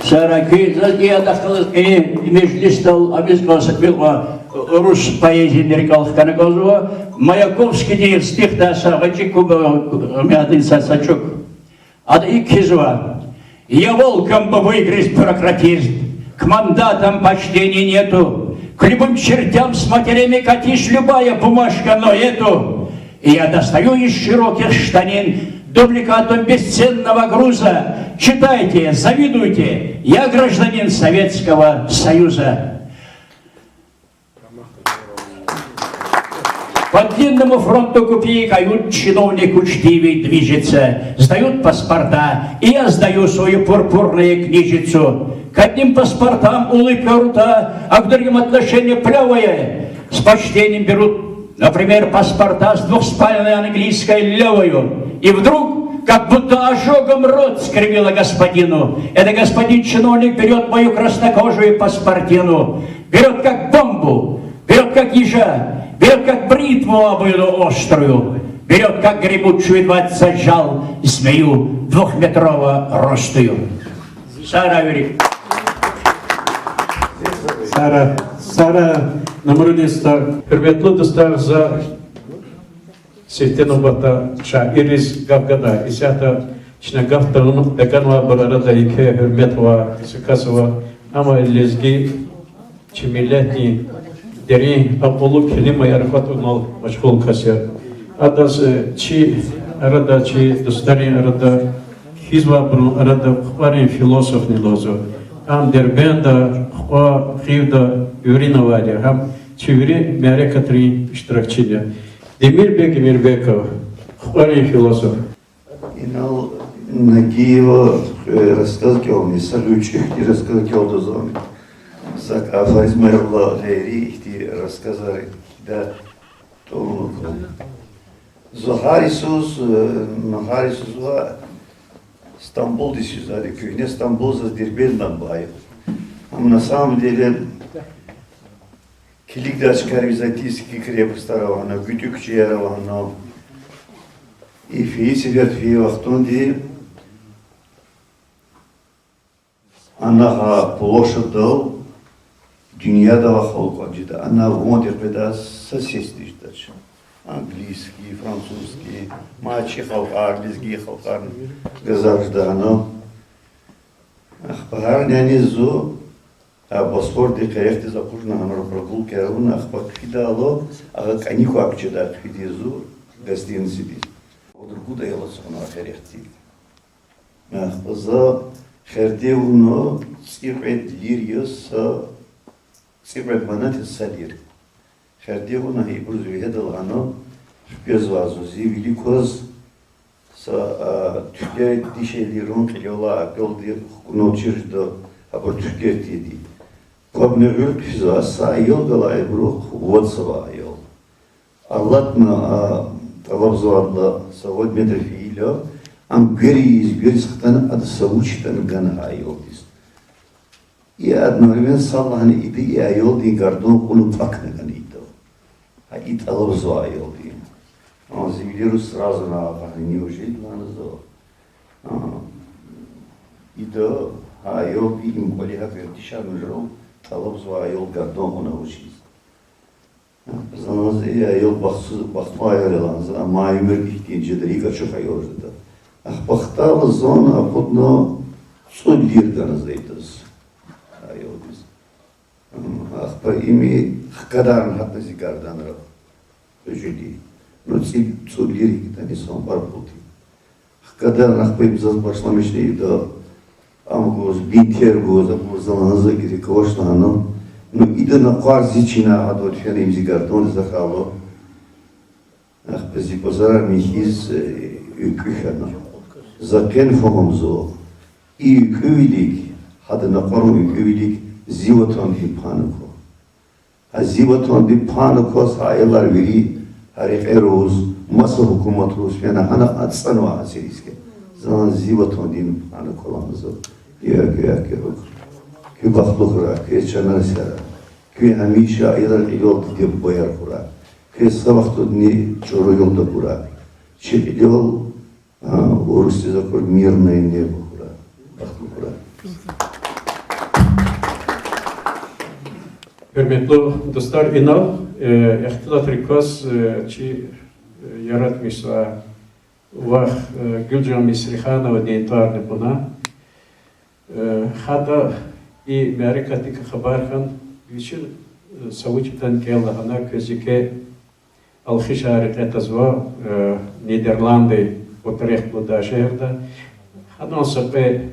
Сагърай куьн, заз и адахъ галаз и межлисдал авиз кӏанзава са кьве кьван урус поэзиядин рикӏел хкана кӏанзава, Маяковскийдин стихдай са гъвечӏи куба, гьамадин са, са чӏук. Ада икӏ кхьизва: Я волком бы выгрыз бюрократизм, к мандатам почтения нету, к любым чертям с матерями катись, любая бумажка, но эту. И я достаю из широких штанин дубликатом бесценного груза. Читайте, завидуйте, я гражданин Советского Союза. По длинному фронту копии куют, чиновник учтивый движется, сдают паспорта, и я сдаю свою пурпурную книжицу. К одним паспортам улыбка крута, а к другим отношение плёвое. С почтением берут, например, паспорта с двухспальной английской лёвою. И вдруг, как будто ожогом рот скривило господину, этот господин чиновник берёт мою краснокожую паспортину. Берёт как бомбу, берёт как ежа, берёт как бритву обоюдоострую, берёт как гремучую двадцать жал змею двухметрово ростую. Сара вири. Сара, Сара Намрудин стха. Гьуьрметлу дустар, за сифте нубатда шаирриз гаф гада. Исятда чна гаф тагъун-, тагунвайбур арада еке гьуьрмет авай са кас ава, гьам я лезги чи миллетдин дерин акьуллу келимаяр кӀватӀунал машгъул кас я. Адаз, э, чи арада, чи дустарин арада, кхьизвайбурун арада кьукьварин философни лугьузва. Ам Дербентда, кьукьва, Хивда виринавайди я, гьам чи вири мярекатрин иштиракчини я. Демирбек Эмирбеков, кьукьварин философ. Инал Нагиева, э, рассказ кӀелна, са гъвечӀи ихьтин рассказ кӀелда зун. Са афоризмайрилай гъейри ихьтин рассказар кхьидай тӀвар авуна кӀанда. Зун гьар йисуз, э, гьар йисузва Стамбулдиз физвайди, куьгьне Стамбул заз Дербентдилай бай. Амма на самом деле килигдай чкайриз Византийский крепостар ава гьана, ГуьтӀуьк куьчеяр ава гьана. И фейи сеферда фейи вахтунда ана гьа площадьдал дуьньядал халкь кӀватӀ жеда, ана ванди къведай са сесни жедач. Английский, французский, мад чи халкьар, лезги халкьарни гзаф жеда ана. Ахпа гьарнани зун а Босфордин къерехдиз акъужна, гьанра прогулкаяр авуна, ахпа хъфидайла, агъа кӀаник квай куьчедай хъфиди зун гостиницадиз. Гъудругуд аял ацукьнава къерехдик. Ахпа за херде авуна, цӀикьвед лир яз са, цӀикьвед манат яз са лир. Херде авуна, ибуруз вегьедайла гьана хквезвай зун, зи вилик кваз, са, а, туьхтей дишегьлийрин кьилелай акьвелди хкунал чир жеда, абур туьхтер тийиди. Пабни гъуьл хъфизва, са аял галай ибурухъ вад савай аял. Алатна, а, тӀалабзавайдалай са вад метр фейила, ам гвер ийиз, гвер ийиз хтана, ада са вуч ятӀани гана гьа аялдиз. И одновременно са лагьана ида и аялдин гардун кьуна кӀвахьна гана ида. Гьа и тӀалабзавай аялди. А, зи вилериз сразу на акъатна, неужели лагьана зун. А, ида, гьа аялди им кӀвале гьа вердишарна жув тӀалабзавай аял гардун кьуна вучиз. Зун лагьана за и аял бахтсуз, бахтлу аял я лагьана за, амма уьмуьрда ихьтин жеда, рикӀ ачух аял жеда. Ахпа хтайла зун акъудна цӀуд лир гана за идаз. Аялдиз. Ахпа им хкадарна гьатна зи гарданра. Жуьреба. Ну, цӀи-, цӀуд лир ятӀани са пара пул тир. Хкадарна, ахпа им заз башламишна ида ам гуз, бинтер гуз, абур за лагьана за герек авач лагьана. Ну, ида накъвар зи чина гьадавай фена им зи гардунриз ахъайла. Ахпа зи базарар михьиз, э, уькӀуь хьана. За къен фагьумзава, и уькӀуьвилик, гьада накъварун уькӀуьвилик зи ватандин пана ква. Гьа зи ватандин пана кваз гьа аялар вири гьа рекьер авуз, маса гьукуматриз фена гьана ацӀанва гьа сириске. Зун зи ватандин пана ква лагьана за. Я, я, я, куь бахтлу хьурай, квез чанар сарай. Куьн гьамиша аялрин кьилел диде-бубаяр хьурай. Квез са вахтунда чӀуру югъ тахьурай. Чи кьилел, а, урусдиз акур мирное небо хьурай. Бахтлу хьурай. Гьуьрметлу дустар, инал, э, ихтилатрикай, э, чи, э, яратмишзавай вах, э, Гуьлжан Мисрихановадин тӀварни кьуна. Э, гьада и мярекатдикай хабар хьана, вичи, э, са вуч ятӀани кӀел лагьана, квез еке алхишар рекье тазва, э, Нидерланддин Утрехт лугьудай шегьерда. Гьадан са кьве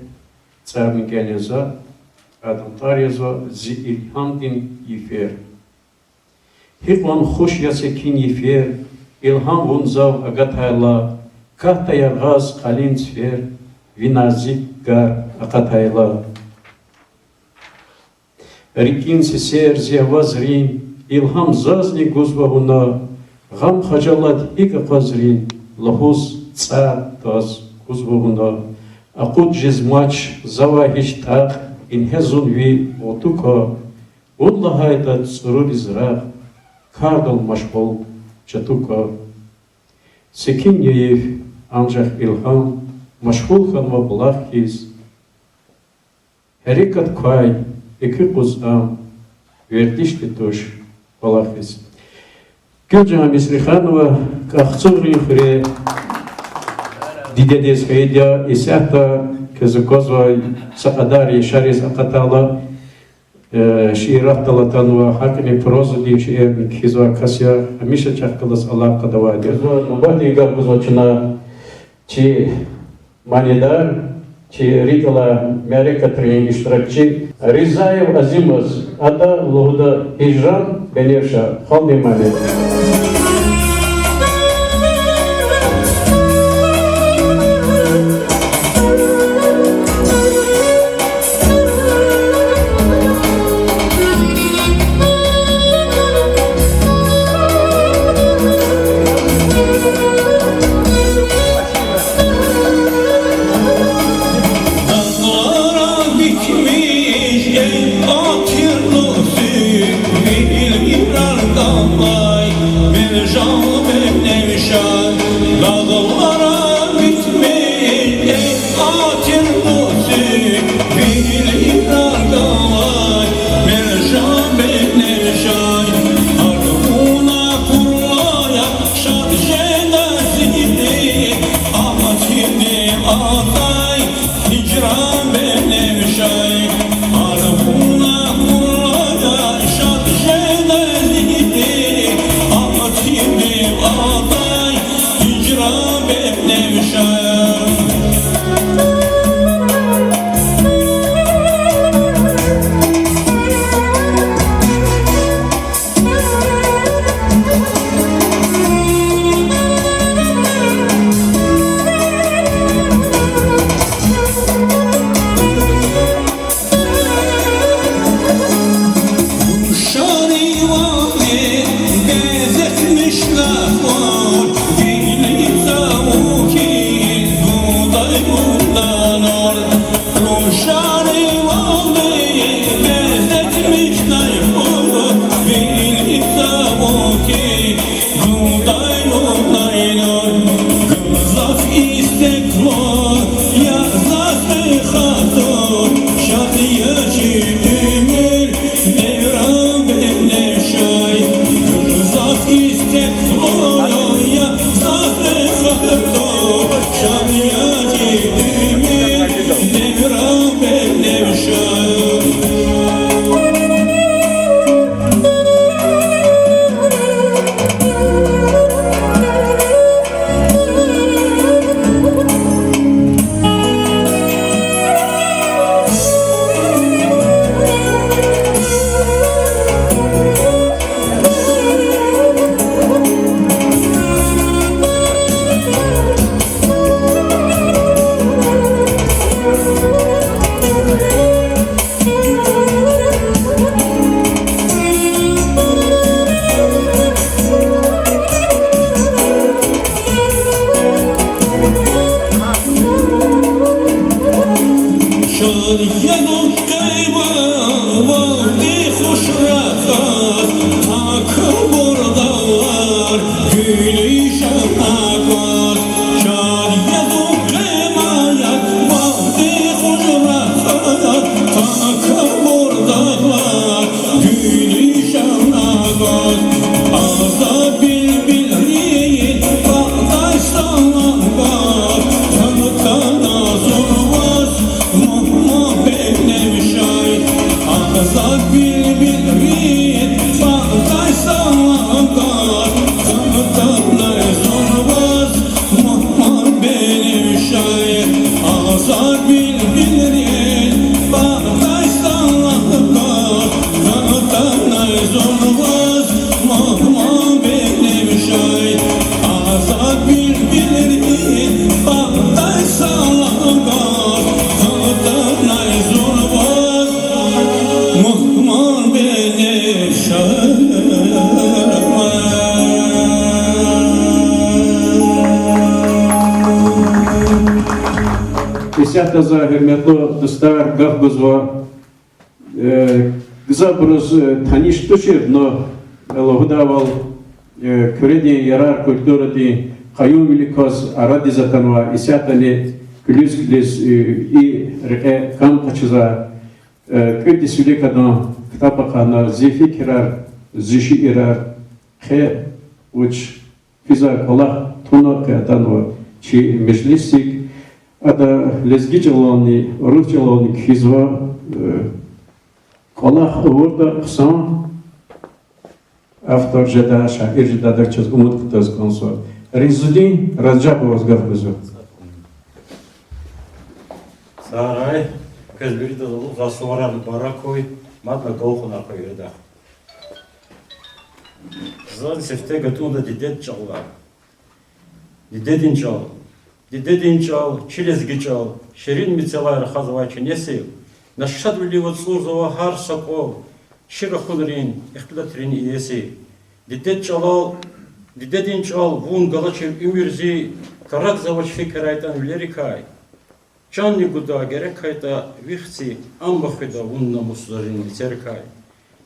цӀарни кӀелин за, адан тӀвар язва Зи илгьамдин йифер. Гьикьван хуш я секин йифер, илгьам вун зав агатайла, катда яргъаз къалин цифер, ви назик гар акъатайла. РикӀин сесер зи авазрин илгьам зазни гузва вуна, гъам-хажалат гьикӀ акъвазрин лугьуз цӀар тваз кузва вуна. Акъуд жезмач завай гьич тӀакь, ингье зун ви гъуту ква, вун лагьайтӀа цӀуруриз рагъ, кардал машгъул чату ква. Секин я йиф, анжах илгьам машгъул хьанва булах хьиз. Гьерекат квай, экуь къуз ам, вердишди туш кӀвалахиз. Гуьлжан Мисриханова, КӀахцугърин хуьре, дидедиз хвейиди я, исятда квез аквазвай са кьадар яшариз акъатайла, э, шииратдал атанва, гьакӀни прозадин шиирни кхьизвай кас я, гьамиша чахъ галаз алакъада авайди я. Нубатдин гаф гузва чна чи манидар, чи рикӀ алай мярекатрин иштиракчи Ризаев Азимаз, ада лугьуда Гьижран Беневша, халкьдин мани. Исятда за, гьуьрметлу дустар, гаф гузва, э, гзафбуруз, э, таниш тушир, но, э, лугьудайвал, э, Куьредин ярар культурадин къаюмвилик кваз арадиз атанва, исятдани килиз-килиз, э, и рекье кам къачузвай Э, кӀуьд йис вилик адан ктаб ахъайна, зи фикирар, зи шиирар, къе вуч физвай кӀвалах туна къе атанва чи межлисдик. Ада лезги чӀалални, урус чӀалални кхьизва, э, кӀвалах авуртӀа хъсан автор жеда, шаир жеда, адак чаз умуд кутаз кӀанзава. Ризудин Ражабоваз гаф гузва. Сагърай, квез виридаз алукьзавай суварар мубарак хьуй, мадни агалкьунар хьуй виридахъ. Заз сифте гатӀунда дидед чӀал. Дидедин чӀал. Дидедин чӀал, чи лезги чӀал, ширин мецелай рахазвай чи несил, на шадвилив ацӀурзава гьар са кӀвал, чи рахунрин, ихтилатрин иеси. Дидед чӀалал, дидедин чӀал вун галачир уьмуьрзи, карагзавач фикирайтӀан вилерикай. Чанни гуда герек хьайтӀа ви хци, амма хуьда вун намус зурин мецерикай.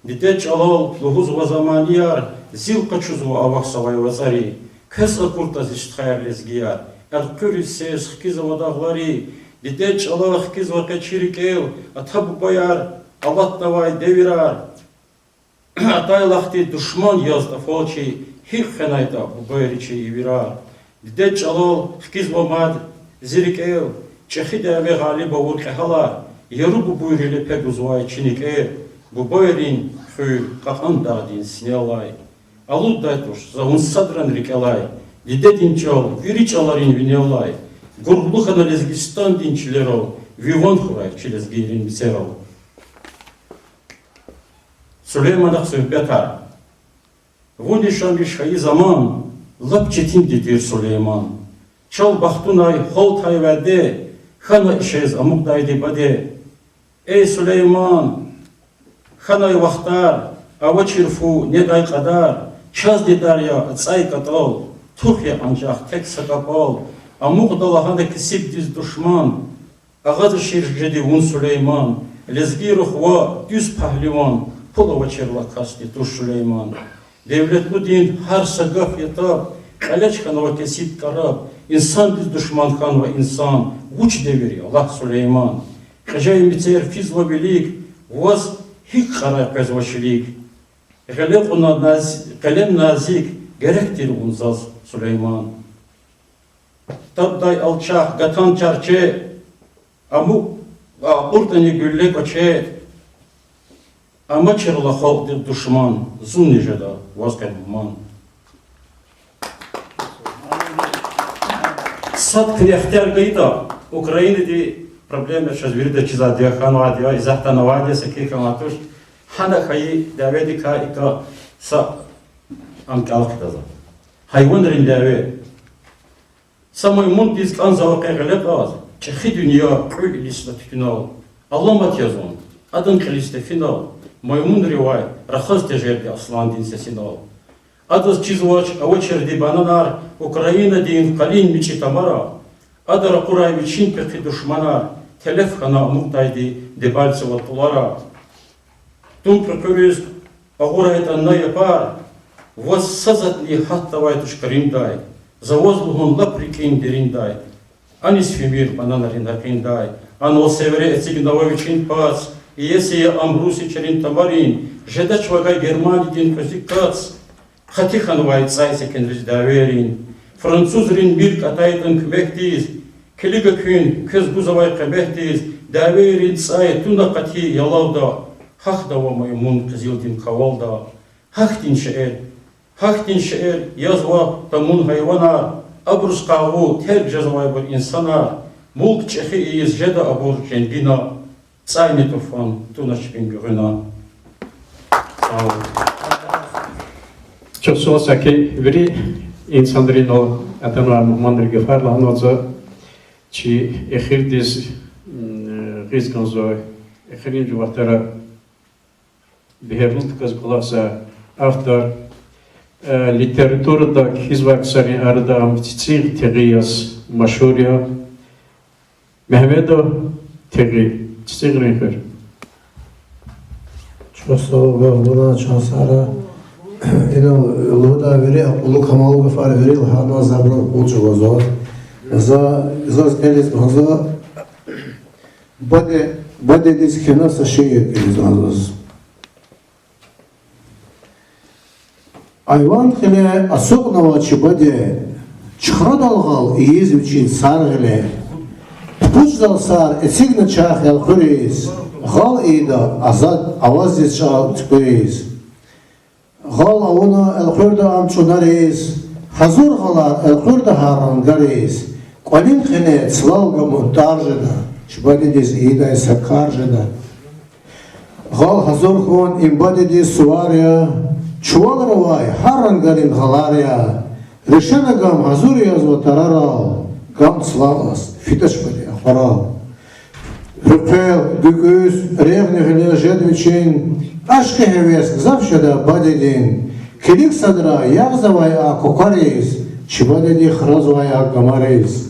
Дидед чӀалал лугьузва за манияр, зил къачузва авахьзавай вацӀари, квез акуртӀа зи стхаяр лезгияр, элкъуьриз сес хкизва дагълари, дидед чӀалал хкизва къе чи рикӀел ата-бубаяр алатнавай девирар. Атайлахъди душман яз тӀафал чи, гьикӀ хвенайтӀа бубайри чи ивирар. Дидед чӀалал хкизва мад зи рикӀел, чӀехи дяве гъалиб авур кьегьалар, яру бубуйрин лепе гузвай чи никӀер, бубайрин хуьр кьакьан дагъдин синелай. Алуддай туш за вун садрани рикӀелай, дидедин чӀал вири чӀаларин винелай, гурлу хьана Лезгистандин чилерал, ви ван хьурай чи лезгийрин мецерал. Сулейманахъ суьгьбетар. Вун яшамиш хьайи заман лап четинди тир, Сулейман. Чал бахтунай гьалтай вяде, хьана ишез амукьдайди баде. Эй, Сулейман, хьанай вахтар, авачир фу, недай кьадар, чаз дидар я ацӀай кӀатӀал, тух я анжах тек са кӀапӀал, амукьда лагьана кесибдиз душман. Агъазвачир жеди вун, Сулейман, лезгийрихъ ваъ, дуьз пагьливан, пул авачирла касди туш, Сулейман. Девлетлудин гьар са гаф ятӀа, кьелеч хьанва кесиб тӀараб, инсандиз душман хьанва инсан, вуч девир я, лагь, Сулейман. Кьежей мецер физва вилик, ваз гьикӀ кьарай къвезва шилик. Гъиле кьуна наз-, къелем назик, герек тир вун заз, Сулейман. Табдай алчах гатан чарче, аму-, акьуртӀани гуьлле кӀваче, амачирла халкьдихъ душман, зунни жеда ваз къе мугьман. Сад куьне ихтияр гайитӀа, Украинади проблема чаз вирида чизвайди я, хьанвайди я, изагьданавайди я, са куь хьанвай туш, гьана хьайи дяведикай икӀа са анкьал хкидаза. Гьайванрин дяве. Са маймундиз кӀанзава къе гъиле кьаз, чӀехи дуьнья кьуьл илисна туьтуьнал. Аламат я зун, адан кьилиз тефинал, маймунривай рахаз тежерди асландин сесинал. Адаз чизвач авачирди бананар Украинадин къалин мичӀи тамара. Ада ракъурай вичин пехъи душманар, телеф хьана амукьдайди Дебальцево тӀулара. Тум къекъуьриз агъурайтӀа на япар, ваз са затӀни гьатдавай туш Крымдай, за ваз лугьун лап рикӀин дериндай. Аниз фимир бананрин гьакъиндай, анал севре эцигнава вичин пац, иеси я ам русичрин тамарин, жедач вавай Германиядин кьуьзуь кац. Хати хьанвай цӀай секинриз дявейрин, французрин милк атайтӀан куьмекдиз, килига куьн квез гузвай къиметдиз, дявейрин цӀай туна къати ялавда, гьахьдава маймун къизилдин кавалда. Гьахьтин шейэр, гьахьтин шейэр язва тамун гьайванар, абуруз къагъу терг жезвайбур инсанар, мулк чӀехи ийиз жеда абур женгина, цӀайни туфан тунач чпин гуьгъуьна. Сагъ ул. Чухсагъул, саки вири инсанринал атанвай мугьманри гафар лагьанва за, чи эхирдиз, м, гъиз кӀанзава, эхиримжи вахтара бегьерлуди кваз кӀвалахзавай автор, э, литературада кхьизвай ксарин арада ам ЦицӀин тегъи яз машгьур я. Мегьамедов Тегъи, ЦицӀи Гърин хуьр. Чухсагъул, Гуьгъуьна, чан сагърай. Инал лугьудай вири акьуллу, камаллу гафар вири лагьана, за абурун кьулчӀугвазва. За, заз кӀелиз кӀанзава. Баде, Бадедиз кхьена са шиир кӀелиз кӀанзава заз. Айван кьиле ацукьнава чи баде, чухрадал гъал ийиз вичин сар гъиле. Пучдал сар эцигна чарх элкъуьриз, гъал ийида азад аваздиз чӀал туькӀуьриз. Гъал авуна элкъуьрда ам чӀунариз, гьазур гъалар элкъуьрда гьар рангариз. КӀвалин къене цлал гамун тӀар жеда, чи бадедиз ийидай са кар жеда. Гъал гьазур хьун им бадедиз сувар я, чувалра авай гьар рангарин гъалар я. Ришена гам гьазур язва тарарал, гам цлал алаз фидач бадедин ахварал. Гьуьлквел, гуькӀуьз, регъни гъиле жеда вичин, ашкъи гьевес гзаф жеда бадедин. Килиг садра ягъзавай а кукариз, чи бадеди хразвай а гамариз.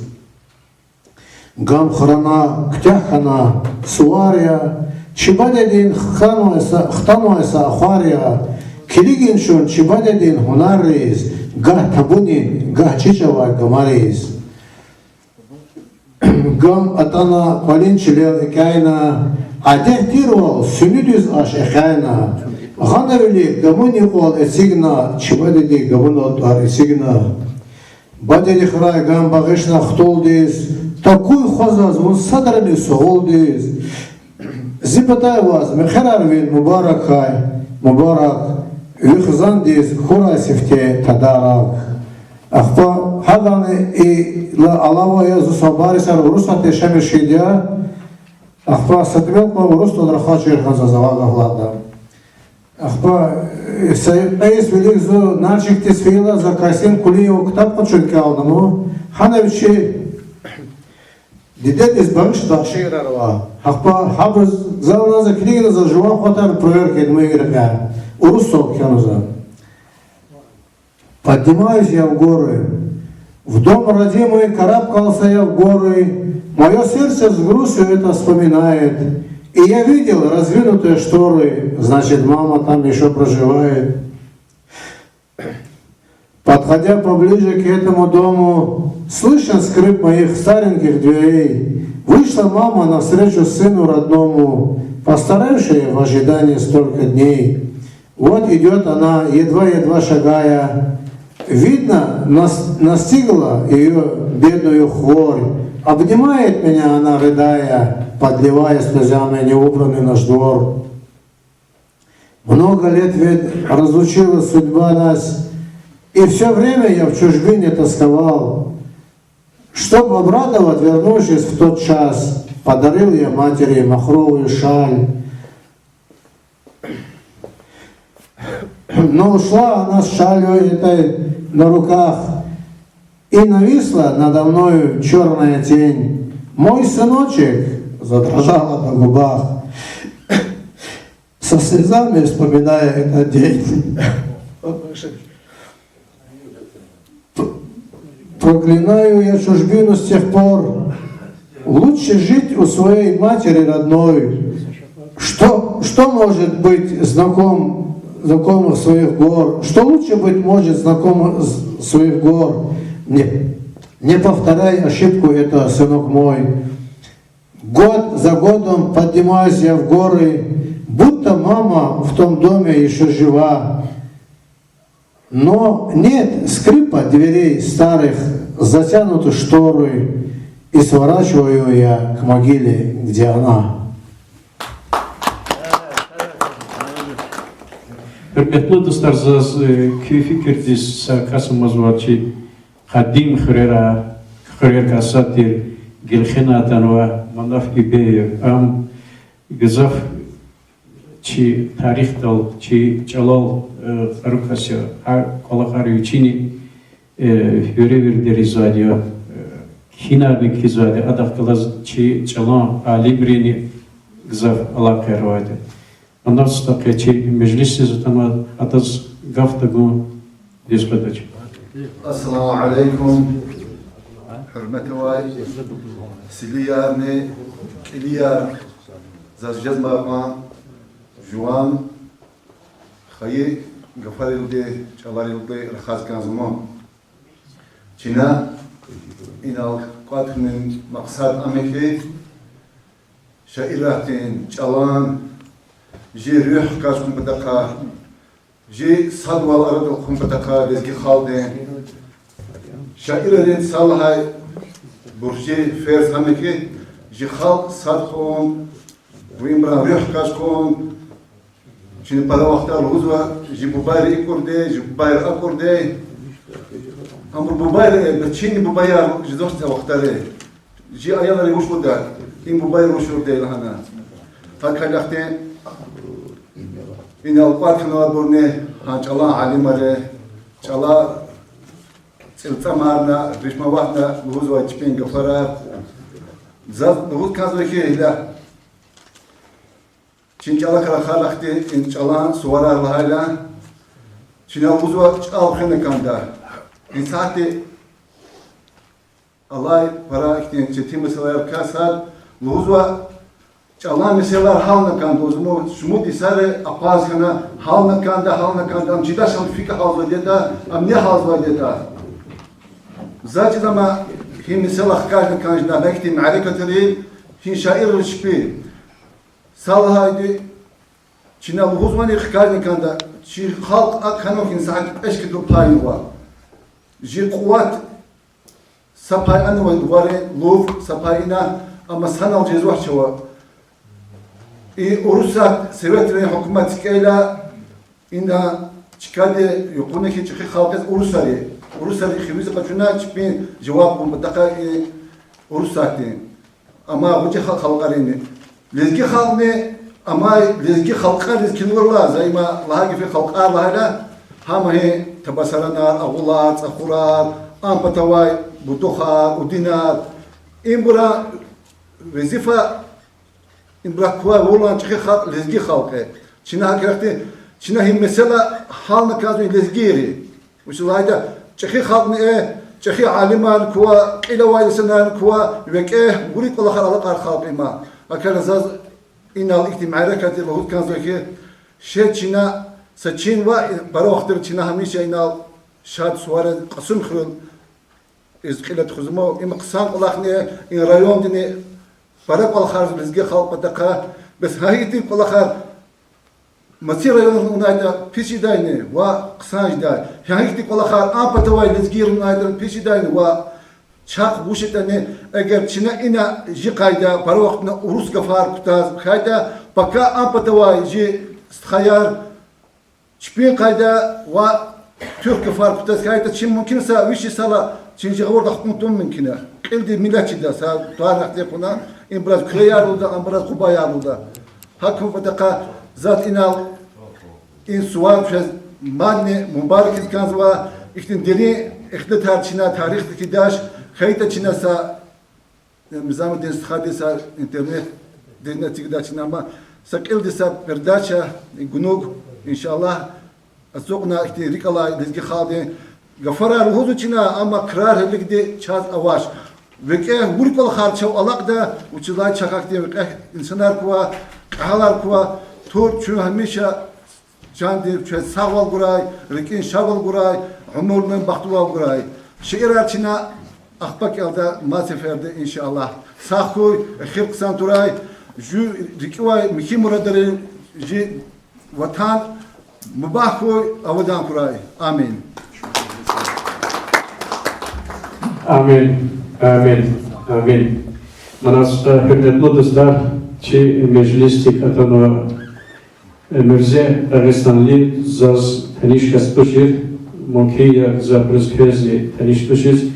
Гам храна куьтягь хьана сувар я, чи бадедин хтанвай са, хтанвай са ахвар я. Килигин чун чи бадедин гьунарриз, гагь табунин, гагь чичӀ авай гамариз. Гам атӀана кӀвалин чилел экӀяйна, адет тирвал суьнидиз аш экъяйна. Гъана вилик гамун юкьвал эцигна, чи бадеди гамунал тӀвар эцигна. Бадедихъ гъиле гам багъишна хтулдиз, такуй хва заз вун садрани сугъулдиз. Зи патай ваз мехъерар вил мубарак хьай, мубарак, ви хизандиз хьурай сифте тадарак. Ахпа гьадани ила алава я, зун са барисар Урусатда яшамиш хьайиди я. Ахпа са тӀимил кьван урусдал рахаз чир хьана заз авай гаф лагьана. Ахпа, э, са йикъейс вилик зун Нальчикдиз фейила, за Касим Кулиеван ктаб къачуна кӀелна ман. Гьана вичи дидедиз багъишдай шиирар ава. Ахпа гьабур за, за килигна, за жуван хватар проверка ийида ман и рекьяй. Урусдал кхьена за. Поднимаюсь я в горы. В дом родимый карабкался я в горы. Моё сердце с грустью это вспоминает. И я видел раздвинутые шторы. Значит, мама там ещё проживает. Подходя поближе к этому дому, слышен скрип моих стареньких дверей. Вышла мама навстречу сыну родному, постаревшая в ожидании столько дней. Вот идёт она, едва-едва шагая. Видно, нас-, настигла её бедную хворь. Обнимает меня она, рыдая, подливая слезами неубранный наш двор. Много лет ведь разлучила судьба нас, и всё время я в чужбине тосковал. Чтоб обрадовать, вернувшись в тот час, подарил я матери махровую шаль. Но ушла она с шалью этой на руках, и нависла надо мною чёрная тень. Мой сыночек задрожала на губах, со слезами вспоминая этот день. Проклинаю я чужбину с тех пор. Лучше жить у своей матери родной. Что, что может быть знаком, знакомых своих гор? Что лучше быть может знакомых с-, своих гор? Не, не повторяй ошибку эту, сынок мой. Год за годом поднимаюсь я в горы, будто мама в том доме ещё жива. Но нет скрипа дверей старых, затянуты шторы, и сворачиваю я к могиле, где она. Гьуьрметлу дустар, заз, э, куь фикирдиз са кас амазва чи къадим хуьрера, хуьрерикай сад тир Гелхина атанва Манаф Гюбеев. Ам гзаф чи тарихдал, чи чӀалал, э, кьару кас я, гьар кӀвалахар вичини, э, веревирдер ийизвайди я, э, кхьинарни кхьизвайди я, адахъ галаз чи чӀалан алимрини гзаф алакъаяр авайди я. Ана стхаяр чи межлисдиз атанва, адаз гаф тагун дуьз къведач. Ассаламу алейкум, гьуьрметлу сивяярни кӀилияр. Заз жезмай кьван жуван хайи гафарилди, чӀаларилди рахаз кӀанзава ман. Чна инал кӀватӀ хьунин макьсад ам я хьи, Шаиррин, чӀалан, жи руьгь хкаж хьун патахъай, жи садвал арадал хьун патахъай лезги халкьдин шаиррин са лагьай буржи, ферз гьам я хьи, жи халкь сад хьун, винбурун руьгь хкаж хьун. Чна пара вахтар лугьузва, жи бубайри икӀурди я, жи бубайри акӀурди я. Абур бубайри, э, бес чини бубаяр жезвач са вахтара. Жи аялри вуч лугьуда, им бубайри вуч лугьуда лагьана. ГьакӀ хьайила ахьтин инал кӀватӀ хьанвайбурни, гьа чӀалан алимри, чӀала цӀилцӀамарна, рифмоватьна лугьузвай чпин гафарар. Заз лугьуз кӀанзава хьи, гила чи чӀалакай рахайла ахьтин и чӀалан суварар лагьайла, чна лугьузва чӀал хвена кӀанда. Исятда алай пара ихьтин четин месэлаяр кас сад лугьузва, чӀалан месэлаяр гьална кӀанда, лугьузва, шумуд йисара акъваз хьана, гьална кӀанда, гьална кӀанда, ам чидачни фикӀ гьалзавайди ятӀа, ам ни гьалзавайди ятӀа. За чиз ама гьи месэла хкажна кӀан жеда, гьахьтин мярекатри, гьи шаирри чпи. Са лагьайди, чна лугьузвани хкажна кӀанда, чи халкь акӀ хьанва хьи, са гьакӀ пешкедал пайнава. Жи къуват са пай анава варин лув, са пай ина, амма санал жезвач чавай. И Урусат, советрин гьукумат кӀелна, ина чкади юкъуна хьи чӀехи халкьдиз урусари. Урусари хивиз къачуна чпин жаваб гун патахъай и Урусатдин. Амай вичин халкьарини. Лезги халкьни, амай лезги халкьариз килигайла, за има лагьай гаф халкьар лагьайла, гьам гьи табасаранар, агъулар, цӀахурар, ам патавай будухар, удинар. Ибурун везифа, ибур квай вурлан чӀехи халкь лезги халкь я. Чна гьакӀ рахди, чна гьи месэла гьална кӀанзава лезгийри. Вучиз лагьайтӀа чӀехи халкьни я, чӀехи алимарни ква, кьил авай инсанарни ква, викӀегь вири кӀвалахар алакьай халкь я им. ГьакӀ хьайила заз инал ихьтин мярекатдин лугьуз кӀанзава хьи, ше чна са чин ва пара вахтара чна гьамиша инал шад сувараз Кьасумхуьруьз кьиле тухузва, им хъсан кӀвалахни я, и райондини пара кӀвалахар лезги халкь патахъай, бес гьа ихьтин кӀвалахар маса районра авунайтӀа пис жедайни ва хъсан жедай. Гьа ихьтин кӀвалахар а патавай лезгийрин авунайтӀа пис жедайни ва чахъ вуч ятӀани, эгер чна ина жи къайда пара вахтунда урус гафар кутаз хьайитӀа, пака а патавай жи стхаяр чпин къайда ва туьрк гафар кутаз хьайитӀа, чи мумкин я са виш йисалай чи жи гъавурда хкун тун мумкин я. Кьилди миллет чида, са тӀварни ахьтин кьуна, ибураз куьреяр лугьуда, ибураз къубаяр лугьуда. Гьа кун патахъай заз инал и сувар квез мадни мубаракиз кӀанзава, ихьтин дерин ихтилатар чна тарихдиз кхьидач, хьайитӀа чна са Низамудин стхади са интернетдин эцигда чна ма, са кьилди са передача гунуг, иншаллагь, ацукьна ихьтин рикӀ алай лезги халкьдин гафарар лугьузва чна, амма крар гьелелигди чаз авач. ВикӀегь вири кӀвалахар чав алакьда, вучиз лагьайтӀа чахъ ахьтин викӀегь инсанар ква, кьегьалар ква, тур чун гьамиша чандин чвез сагъвал гурай, рикӀин шадвал гурай, уьмуьрни бахтавал гурай. Шиирар чна ахпа кӀелда мад сеферда, иншаллагь. Сагъ хьуй, эхир хъсан турай, жув рикӀивай михьи мурадрин, жи ватан мубарак хьуй, авадан хьурай. Амин. Амин, амин, амин. Манас, э, гьуьрметлу дустар, чи межлисдик атанва Мирзе Дагъистанлу заз таниш кас тушир, мумкин я, за абуруз квезни таниш тушиз,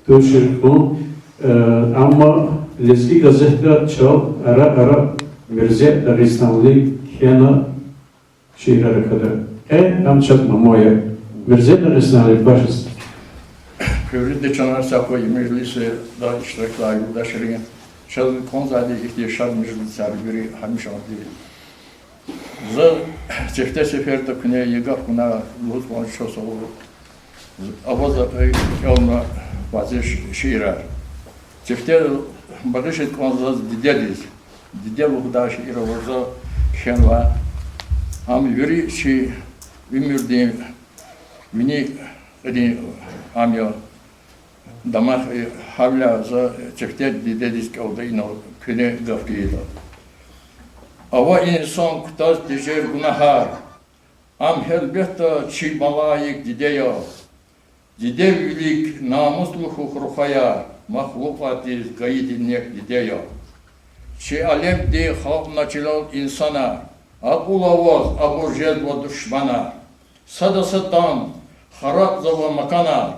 тушир хьун. Э, амма Лезги газетда чал ара-ара Мирзе Дагъистанлу кхьена шиирар акада. Къе ам чаз мамая. Мирзе Дагъистанлу, башиз. Гьуьрметлу чанар, сагъ хьуй и межлисда иштиракзавай юлдашрин. Чаз кӀанзавайди ихьтин шад межлисар вири гьамишандин. За сифте сеферда куьне и гаф кьуна лугьуз кӀанзава чаз, аваз кӀелна бязи шиирар. Сифте багъишиз кӀанзава заз дидедиз. Диде лугьудай шиир авазва, кхьенва. Ам вири чи уьмуьрдин вини кьилин ам я. Дамах, э, гьавиляй за сифте дидедиз кӀелда инал куьне гаф гайила. Ава инсан кутаз тежер гунагьар, ам гьелбетда чи малаик диде я. Дидев вилик намуслу хьухь, рухваяр, махлукьатдиз гайиди нек диде я. Чи алемдин халкьна чилел инсанар, акьул аваз абур жезва душманар. Сада садан харабзава маканар,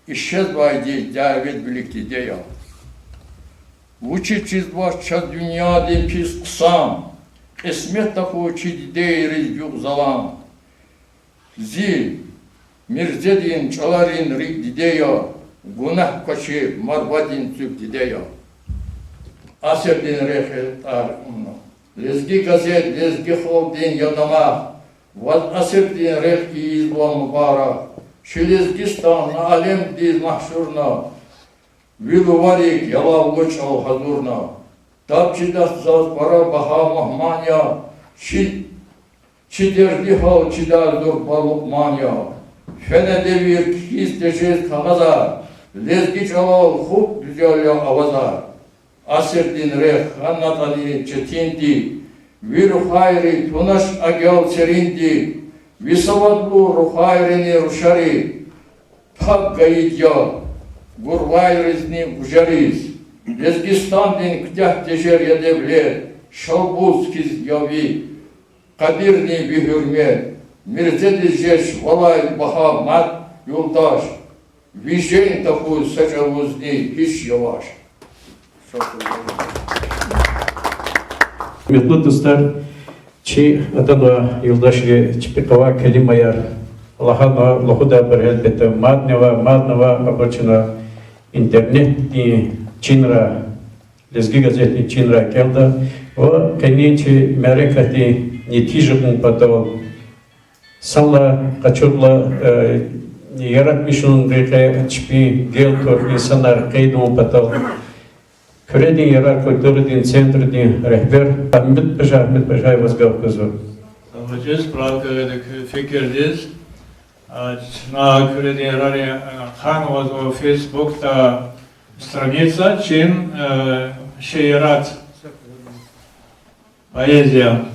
ишезвайди дяведин вилик диде я. Вучиз чизвач чаз дуьньядин пис хъсан, кьисмет тахьуй чи дидейриз югъ-залан. Зи Мирзедин чӀаларин рикӀ диде я, гунагь квачир Марвадин цуьк диде я. Асирдин рехъ тӀвар авуна. Лезги газет, лезги халкьдин я дамах, ваз асирдин рехъ ийизва мубарак. Чи Лезгистан алемдиз машгьурна, ви луварик ялавлу чӀал гьазурна. Таб чидач заз пара багьа мугьман я, чи, чи дерди-гьал чидай зурба Лукьман я. Фена девир, кхьиз тежез кагъазар, лезги чӀалал хупӀ гуьзел я авазар. Асирдин рехъ хьанатӀани четинди, ви рухвайри тунач агел серинди, ви савадлу рухвайрини рушари таб гайид я гурвайризни гужариз. Лезгистандин куьтягь тежер я девлет, шалбуз хьиз я ви къадирни ви гьуьрмет. Мирзедиз жеч валай багьа мад юлдаш, ви женг тахьуй са чӀавузни гьич яваш. Гьуьрметлу дустар, чи атанвай юлдашри чпихъ авай келимаяр лагьана, лугьудайбур гьелбетда мадни ава, мадни ава, абур чна интернетдин чинра, Лезги газетдин чинра кӀелда ва къенин чи мярекатдин нетижайрин патал, санлай къачурла, э, яратмишунрин рекье чпин гел тур инсанар къейдун патал, Куьредин ярар культурадин центрдин регьбер Агьмедпаша, Агьмедпашаз гаф гузва. Справка гъайиди куь фикирдиз. А, чна Куьредин ярарин, а, ханвазва Фейсбукда страница чин, э, шиират, поэзия.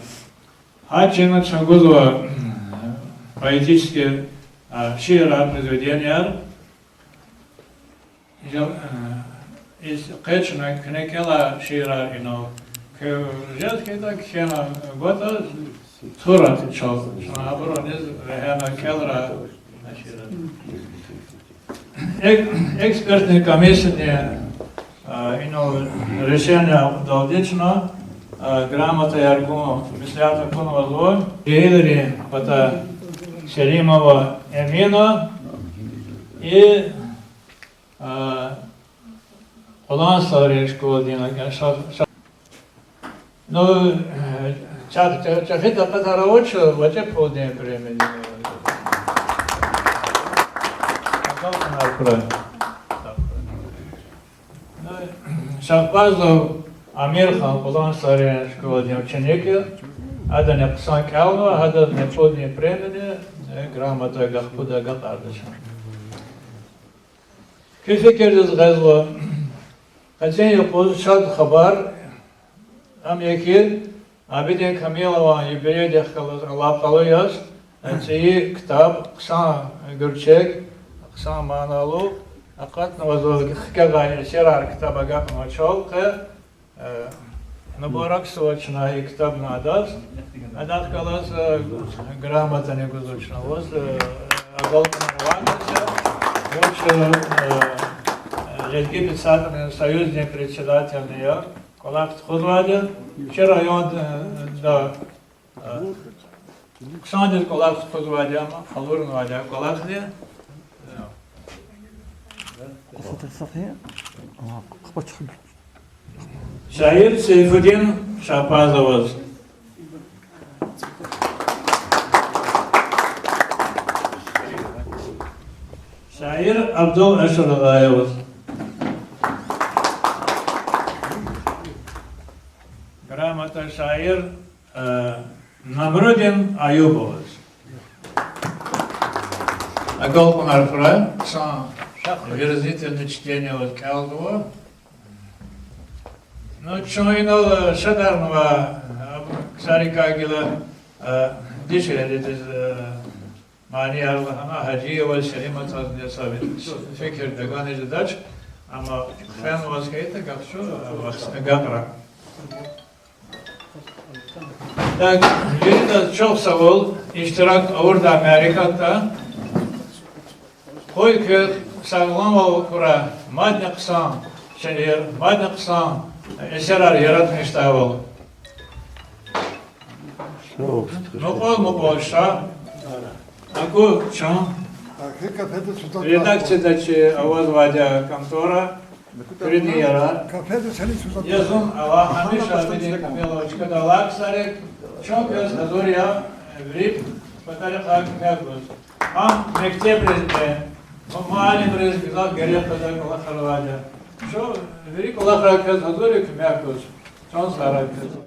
Гьа чина чна гузва, м, поэтический, а, шиирар, произведенияр. Жа-, э, из къе чна куьне кӀела шиирар инал. Куь жез хьайитӀа, кхьена гватӀа, тура чал. Чна абуруниз вегьена кӀелра шиирар. Эк-, экспертный комиссиядин, а, инал решение акъудалди чна, а, грамотаяр гун меслят акунвазва. Жегьилрин пата Селимова Эмина и, а, Къулан СтӀалрин школадин, ша-, ша-, ну, э, ча-, ча-, чӀехи такьатар авач, ваче пулдин премия. Ну, Шагьбазов Амирхан, Къулан СтӀалрин школадин ученик я. Адани хъсан кӀелнава, гьадазни пулдин премияни, э, грамота гахпуда агакьардач. Куь фикирдиз гъизва, къенин юкъуз шад хабар, ам я хьи, Абидин Камилован юбилейдихъ галаз алакъалу яз, э, цӀийи ктаб, хъсан гуьрчег, хъсан маналу, акъатнавазва хкягъай эсерар ктаб агакьнавачал къе, э, мубаракзава чна и ктабни адаз. Адахъ галаз, э, грамотани гузва чна ваз, э, агалкьунар авайди я, вуч, э, э, Лезги писателрин союздин председательни я, кӀвалах тухузвайди я, чи районда, э, хъсандиз кӀвалах тухузвайди я, ам къалурнавайди я кӀвалахни. Шаир Сейфудин Шагьбазоваз. Шаир Абдул Ашурагъаеваз. Грамота шаир, э, Намрудин Аюбоваз. Агалкьунар хьурай, хъсан выразительный чтение аваз кӀелзава. Ну, чун инал, э, шадарнава, э, Сарикай гила, э, дишегьлидиз, э, манияр лагьана, Гьажиева Селиматазни са фикир дагана жедач, амма хвенваз хьайитӀа гаф чун, э, вахтни агакьрай. Так, виридаз чухсагъул иштирак авурда мярекатда. Къуй куь сагъламвал хьурай, мадни хъсан шиир, мадни хъсан эсерар яратмишдайвал. Мукьвал-мукьвал ша, аку чун редакцияда чи авазвайди я контора, куьредин ярар. Я зун ава Гьамишамидин Камилова, чкадал алай ксари, чун квез гьазур я вири патарихъай куьмек гуз. Гьам мектебризни, гьам муаллимриз гзаф герек къвезвай кӀвалахар авайди я. Чун вири кӀвалахрай квез гьазур я куьмек гуз. Чан сагърай квез.